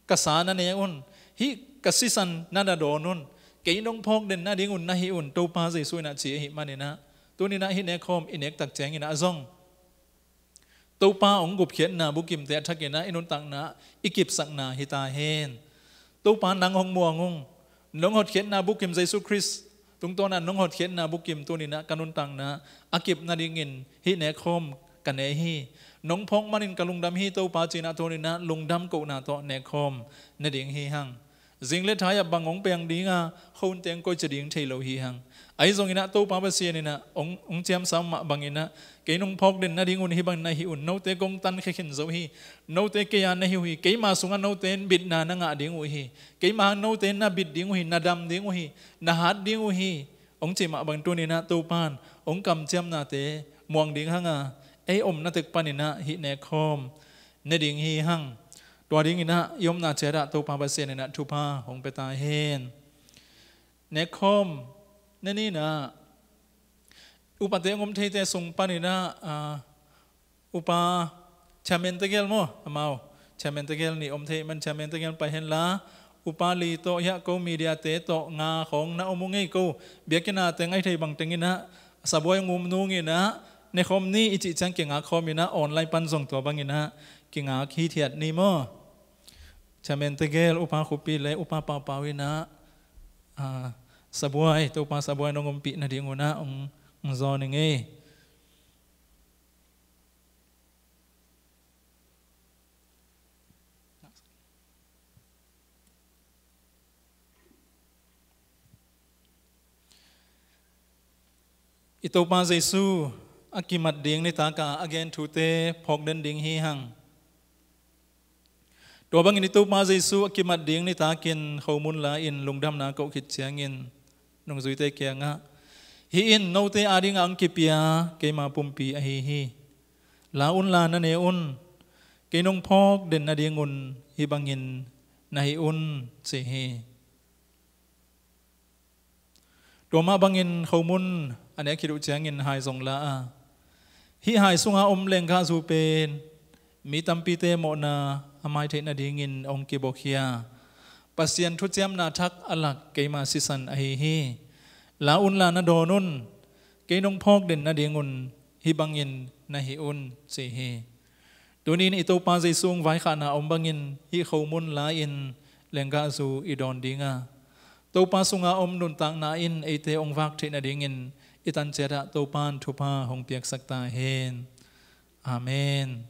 ka sa na ne un, hih ka sisan na na dawn un, kei nong phawk den nadingun na hih un, Topa Jesu in ah ci ahih manin ah, tuni-in ah hih nekkhawm i nek tak ciangin ah zong Topa hong gupkhiatna bukimte a thakin ah i nuntakna i kipsakna hi ta hen. Topa, nang hong muang ung. Nong hotkhiatna bukim, Jesu Khrist tungtawn a nong hotkhiatna bukim tuni-in ah ka nuntakna a kip nadingin hih nekkhawm ka ne hi. Nong phawk manin ka lungdam hi Topa, ci-in ah tuni-in ah lungdam kohna tawh nekkhawm ne ding hi hang. Zing le thai ah bang hong piang ding a, khua hun teng koici ding thei lo hi hang. Ahi zongin ah Topa Pasian in ah hong, hong ciamsa mah bangin ah, kei nong phawk den nadingun hih bangin na hih un, note kong tankhia khin zo hi. Note kei a na hi uh hi. Keima sungah note in bitna na ngah ding uh hi. Keima hang note in na bit ding uh hi, na dam ding uh hi, na hat ding uh hi, hong cih mah bangin tuni-in ah Topa in hong kamciamnate muang ding hang a, ei omna tek panin ah hih nekkhawm ne ding hi hang. Tua dingin ah i omna ciat ah Topa Pasian in ah thupha hong pia ta hen. Nekkhawm ne ni-in ah upate hong om theite sung panin ah, ah, Upa Chairman tegel maw, amau Chairman tegel nih om thei man, Chairman tegel pai hen la, Upa Li tawh hiah ko mediate tawh nga khawng na om uh ngei ko. Biakinn ah teng ahi thei bang tengin ah sabuai hong um nungin ah, nekhawm ni i cih ciang kingak khawmin ah online pan zong tua bangin ah kingak hithiat ni maw. Chairman tegel, Upa Khupi le Upa Paupau in ah, ah, sabuai, Topa sabuai nong ompih nadingun ah hong, hong zawn ing ei. I Topa Jesu a kimat ding nitak a a gen thute phawk den ding hi hang. Tua bangin i Topa Jesu a kimat ding nitakin khomun la-in lungdamna koh khit ciangin nungzuite kiangah, "Hih in note adingah hong kipia keima pumpi ahi hi. La unla na ne un. Kei nong phawk den nadingun hih bangin na hih un," ci hi. Tua mah bangin khomun a nek khit uh ciangin hai zong la a, hih hai sunga om lenggahzu pen mi tampite mawhna a mai theih nadingin hong kibuakhia Pasian thuciamna thak a lak keima sisan ahi hi. La unla na dawn un. Kei nong phawk den nadingun hih bangin na hih un, ci hi. Tuni-in i Topa Jesu hong vaikhakna om bangin hih khomun la-in lenggahzu i dawn ding a, Topa sunga om nuntakna in eite hong vak theih nadingin i tan ciat ah Topa in thupha hong piaksak ta hen. Amen.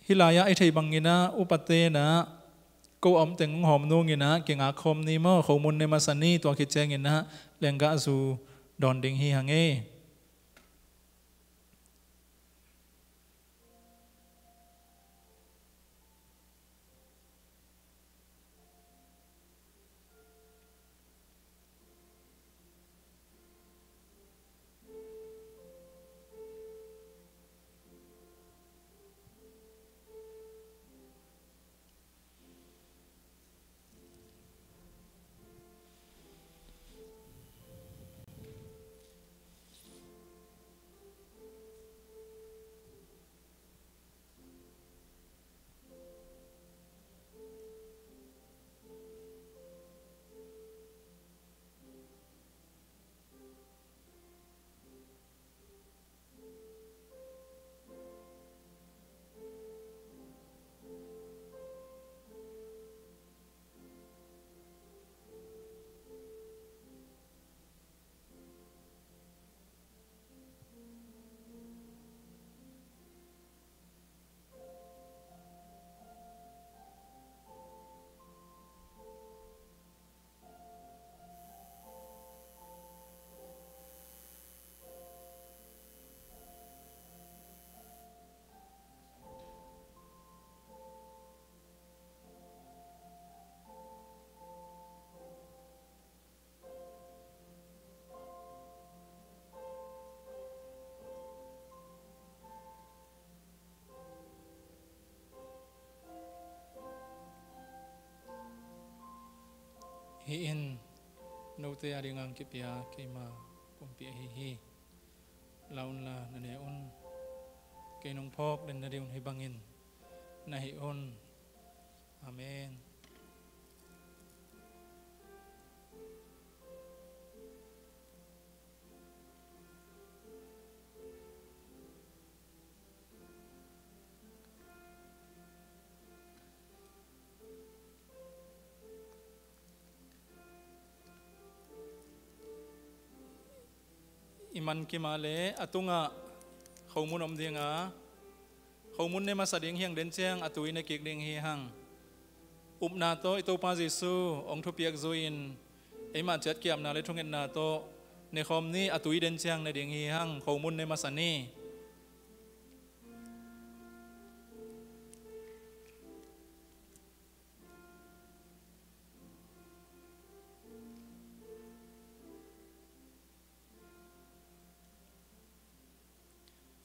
Hih lai-ah i theih bangin ah upate in ah ko a om teng hong hawm nungin ah kingak khawm ni maw, khomun ne masa ni, tua khit ciangin ah lenggahzu dawn ding hi hang ei. Hih in Note a ding ang kipia keima pumpi ahi hi. La unla na ne un. Kei nong phawk den na ding un hi bangin na hi un. Amen. I man kim a le a tungah khomun om ding a, khomun ne masa ding hi hang, den ciang a tui ne kik ding hi hang. Upna tawh i Topa Jesu hong thupiak zui-in eima ciat kiamna le thungetna tawh ne khawm ni. A tui den ciang ne ding hi hang, khomun ne masa ni.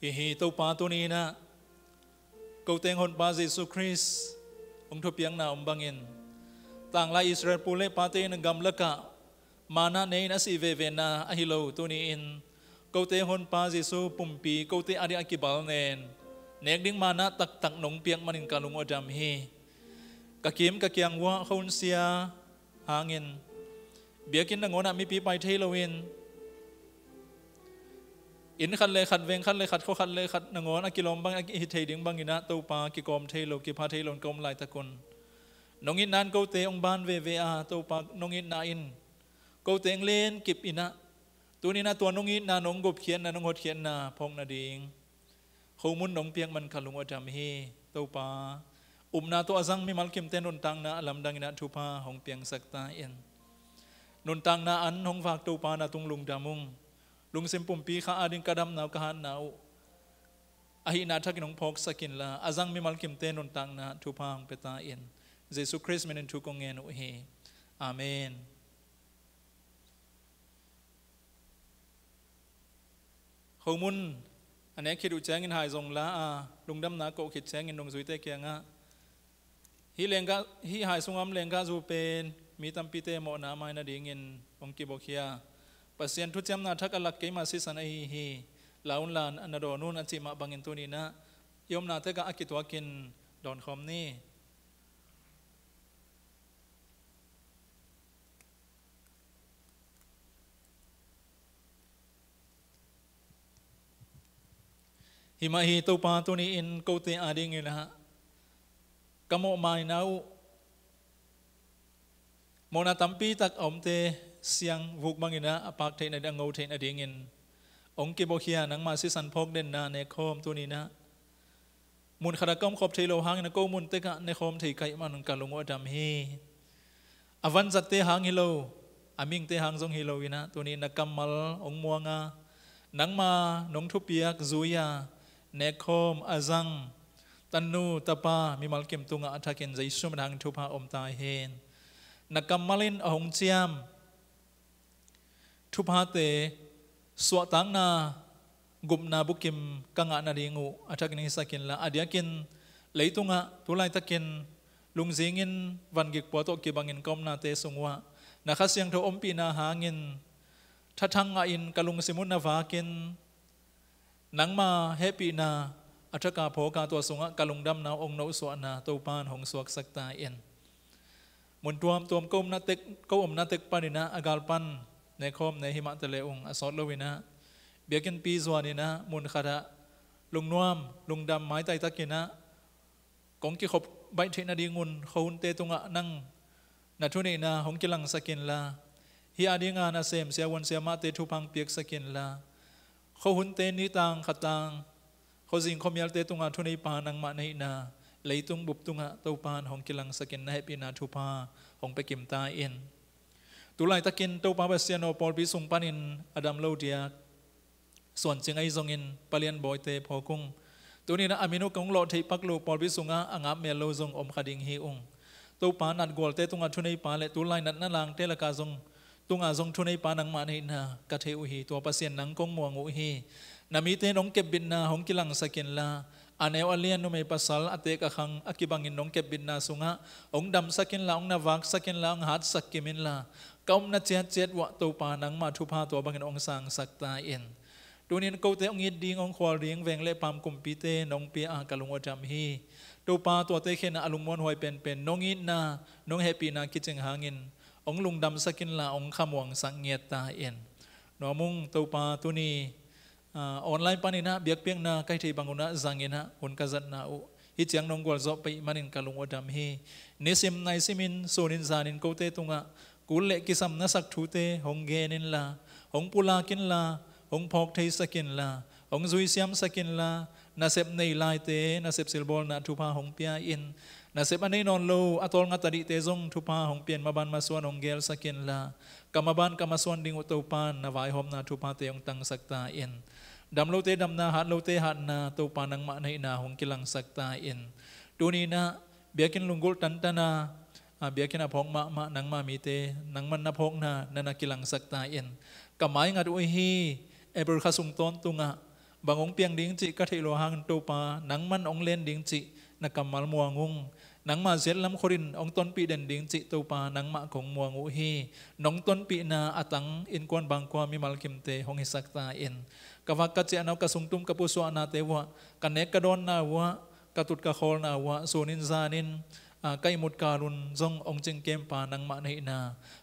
Hi hi, Topa, tuni-in ah kote hong honpa Jesu Khrist hong thupiakna om bangin, tanglai Israel pu le pate in a gamlakah manna ne-in a sih vevena ahi lo, tuni-in kote hong honpa Jesu pumpi kote ading a kibal nen nek ding manna taktak nong piak manin ka lung uh a dam hi. Ka kim ka kiang uah khonsia hangin biakinn nangawn ah mipi pai thei loin, inn khat le khat, veng khat le khat, khua khat le khat nangawn a kilawm bang a hi thei ding bangin ah, Topa, kikawm thei lo, kipha thei lo in ka om laitak un, nong itna in kote hong ban veve a, Topa, nong itna in kote hong len kip in ah, tuni-in ah tua nong itna, nong gupkhiatna, nong hotkhiatna phawk nading khomun nong piak man ka lung uh a dam hi. Topa, upna tawh a zang mimal kimte nuntakna a lamdang in ah thupha hong piangsak ta in. Nuntakna an hong vak Topa, na tung lungdam ung. Lungsim pumpi kha ading ka damna uh, ka hatna uh ahihna thakin hong phawksak inla, a zang mimal kimte nuntakna thupha hong pia ta in. Jesu Khrist minin thu kong ngen uh hi. Amen. Khomun a nek khit uh ciangin hai zong la a, lungdamna koh khit ciangin nungzuite kiangah hih lenggah, hih hai sungah om lenggahzu pen mi tampite mawhna a mai nadingin hong kibuakhia Pasian thuciamna thak a lak keima sisan ahi hi. La unla na dawn un, a cih mah bangin tuni-in ah i omna tekah a kituakin dawn khawm ni. Hi mah hi, Topa, tuni-in kote adingin ah ka mawhmaina uh, mawhna tampi tak a omte siang vuk bangin ah a pak theih nading, a ngo theih nadingin hong kibuakhia nangma sisan phawk denna nek khawm tuni-in ah mun khatah ka om khop thei lo hangin a ko mun tekah ne khawm thei ka hih man ka lung uh a dam hi. A vanzatte hang hi lo, a mihingte hang zong hi lo-in ah, tuni-in na kammal hong muang a, nangma nong thupiak zui a, nek khawm a zang tanu tapa mimal kim tungah a thakin Jesu min hangin thupha om ta hen. Na kammal in a hong ciam thuphate, suahtakna, gupna bukim ka ngah nading uh a thakin hisak inla, a diakin leitungah tu laitakin lungzingin vangik pua tawh kibangin ka omnate sung uah na Kha Siangtho ompihna hangin thathang ngahin ka lungsim uh na vakin, nangma hehpihna a thak a phawk a, tua sungah ka lungdamna hong nohsuahna Topa in hong suaksak ta in. Mun tuamtuam ko omna tek, ko omna tek panin ah a galpan ne khawm ne hi mah ta le ung, a sawt lo-in ah biakinnpi zuanin ah mun khatah lungnuam lungdam maitai takin ah kong kikhop baih theih nadingun khuahunte tungah nang na thuneihna hong kilangsak inla, hih adinga nasem siavuan siamahte thupha hong piaksak inla, khuahunte nitang khatang, khuazing khuamialte tunga thuneipa nangmah na hihna leitung bup tungah Topa in hong kilangsak in, na hehpihna thupha hong pia kim ta in. Tu laitakin Topa Pasian aw, pawlpi sung panin a dam lo diak suancing ahi zongin palian bawite phawk ung. Tuni-in ah a min uh kong lawh theih pak lo, pawlpi sungah a ngap mel lo zong om kha ding hi ung. Topa, natgualte tunga thuneipa le tulai natna langte laka zong, tunga zong thuneipa nangmah na hihna ka thei uh hi. Tua Pasian nang kong muang uh hi. Na mite nong kepbitna hong kilangsak inla, a neu a lian, numei pasal, a teek a khang a kibangin nong kepbitna sungah hong damsak inla, hong navaksak inla, hong hatsak kim inla, ka omna ciatciat uah Topa nangmah thupha tua bangin hong sangsak ta in. Tunin kote hong it ding, hong khual ding veng le paam kumpite nong pia a ka lung uah dam hi. Topa, tuate khenah a lungmuanhuai penpen nong itna, nong hehpihna kicing hangin hong lungdamsak inla, hong khamuangsak ngiat ta in. Nuam ung Topa, tuni, ah, online paninah biakpiakna ka hih thei bang unah zanginah hun ka zatna uh hih ciang nong gualzawh pai manin ka lung uah dam hi. Nisim naisimin, sunin zanin kote tungah kul le kisam na sak thute hong gen inla, hong pulak inla, hong phawk theisak inla, hong zuisiamsak inla, nasep nei laite nasep silbawlna thupha hong pia in. Nasep a nei nawn lo, a tawlngat a dihte zong thupha hong pia in, maban masuan hong gelsak inla, ka maban ka masuan ding uh Topa na vaihawmna thuphate hong tangsak ta in. Dam lote damna, hat lote hatna Topa nangmah na hihna hong kilangsak ta in. Tuninah biakinn lunggulh tantana, ah, biakinn a phawk mahmah nangma mite nangman na phawkna na na kilangsak ta in. Ka maingat uh hi. April kha sung tawntungah bang hong piang ding cih ka theih lo hangin Topa, nangman hong len ding cih na kammal muang ung. Nangma ziatlam khutin hong tonpih den ding cih Topa, nangmah kong muang uh hi. Nong tonpihna a tang innkuan bangkua mimal kimte hong hisak ta in. Ka vak ka ciahna uh, ka sungtum ka pusuahnate uah, ka nek ka dawnna uah, ka tut ka khawlna uah, sunin zanin, ah, ka ihmut kalun zong hong cingkempa nangmah na hihna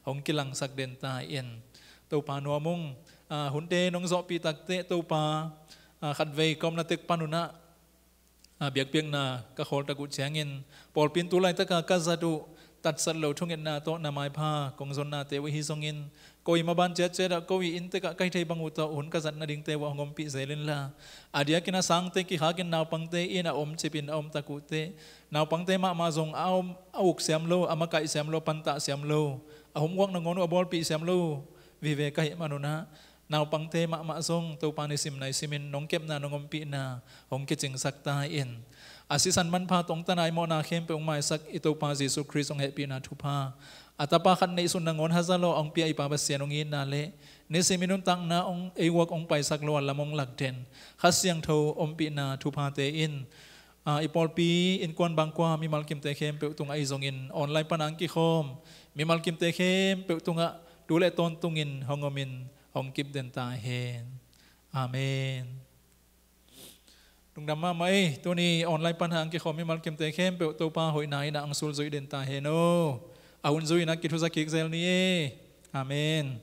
hong kilangsak den ta in. Topa nuam ung, ah, hunte nong zawhpih takteh Topa, ah, khatvei ka omna tek panunah, ah, biakpiakna ka khawltak uh ciangin pawlpi in tu laitaka ka zat uh tatsat lo thungetna tawh na maipha kong zonnate uh ahi zongin, ko i maban ciatciatah ko i inntekah ka hih thei bang uh tawh hun ka zat nadingte uah hong ompih zel inla, a diakin a sangte kikhakin naupangte in a omcipin a omtak uhteh, naupangte mahmah zong a om, a uk siam lo, a makaih siam lo, a pantah siam lo, a homework nangawn uh a bawlpih siam lo vive ka hih manunah, naupangte mahmah zong Topa nisim naisimin nong kepna nong ompihna hong kicingsak ta in. A sisan manpha tawh hong tana i mawhna khempeuh hong maisak i Topa Jesu Khrist hong hehpihna thupha, a Tapa khat neihsun nangawn hazalo a hong pia i Pa Pasian hong itna le nisim i nuntakna hong ei uak hong paisak lo a lam hong lak den Kha Siangtho ompihna thuphate in, ah, i pawlpi innkuan bangkua mimal kimte khempeuh tungah ahi zongin online pana hong kikhawm mimal kimte khempeuh tungah tu le tawntungin hong omin hong kip den ta hen. Amen. Lungdam mahmah ei. Tuni online pana hong kikhawm mimal kimte khempeuh Topa hoihna in a hong sulzuih den ta hen aw. A hun zui-in a kithuza kik zel ni ei. Amen.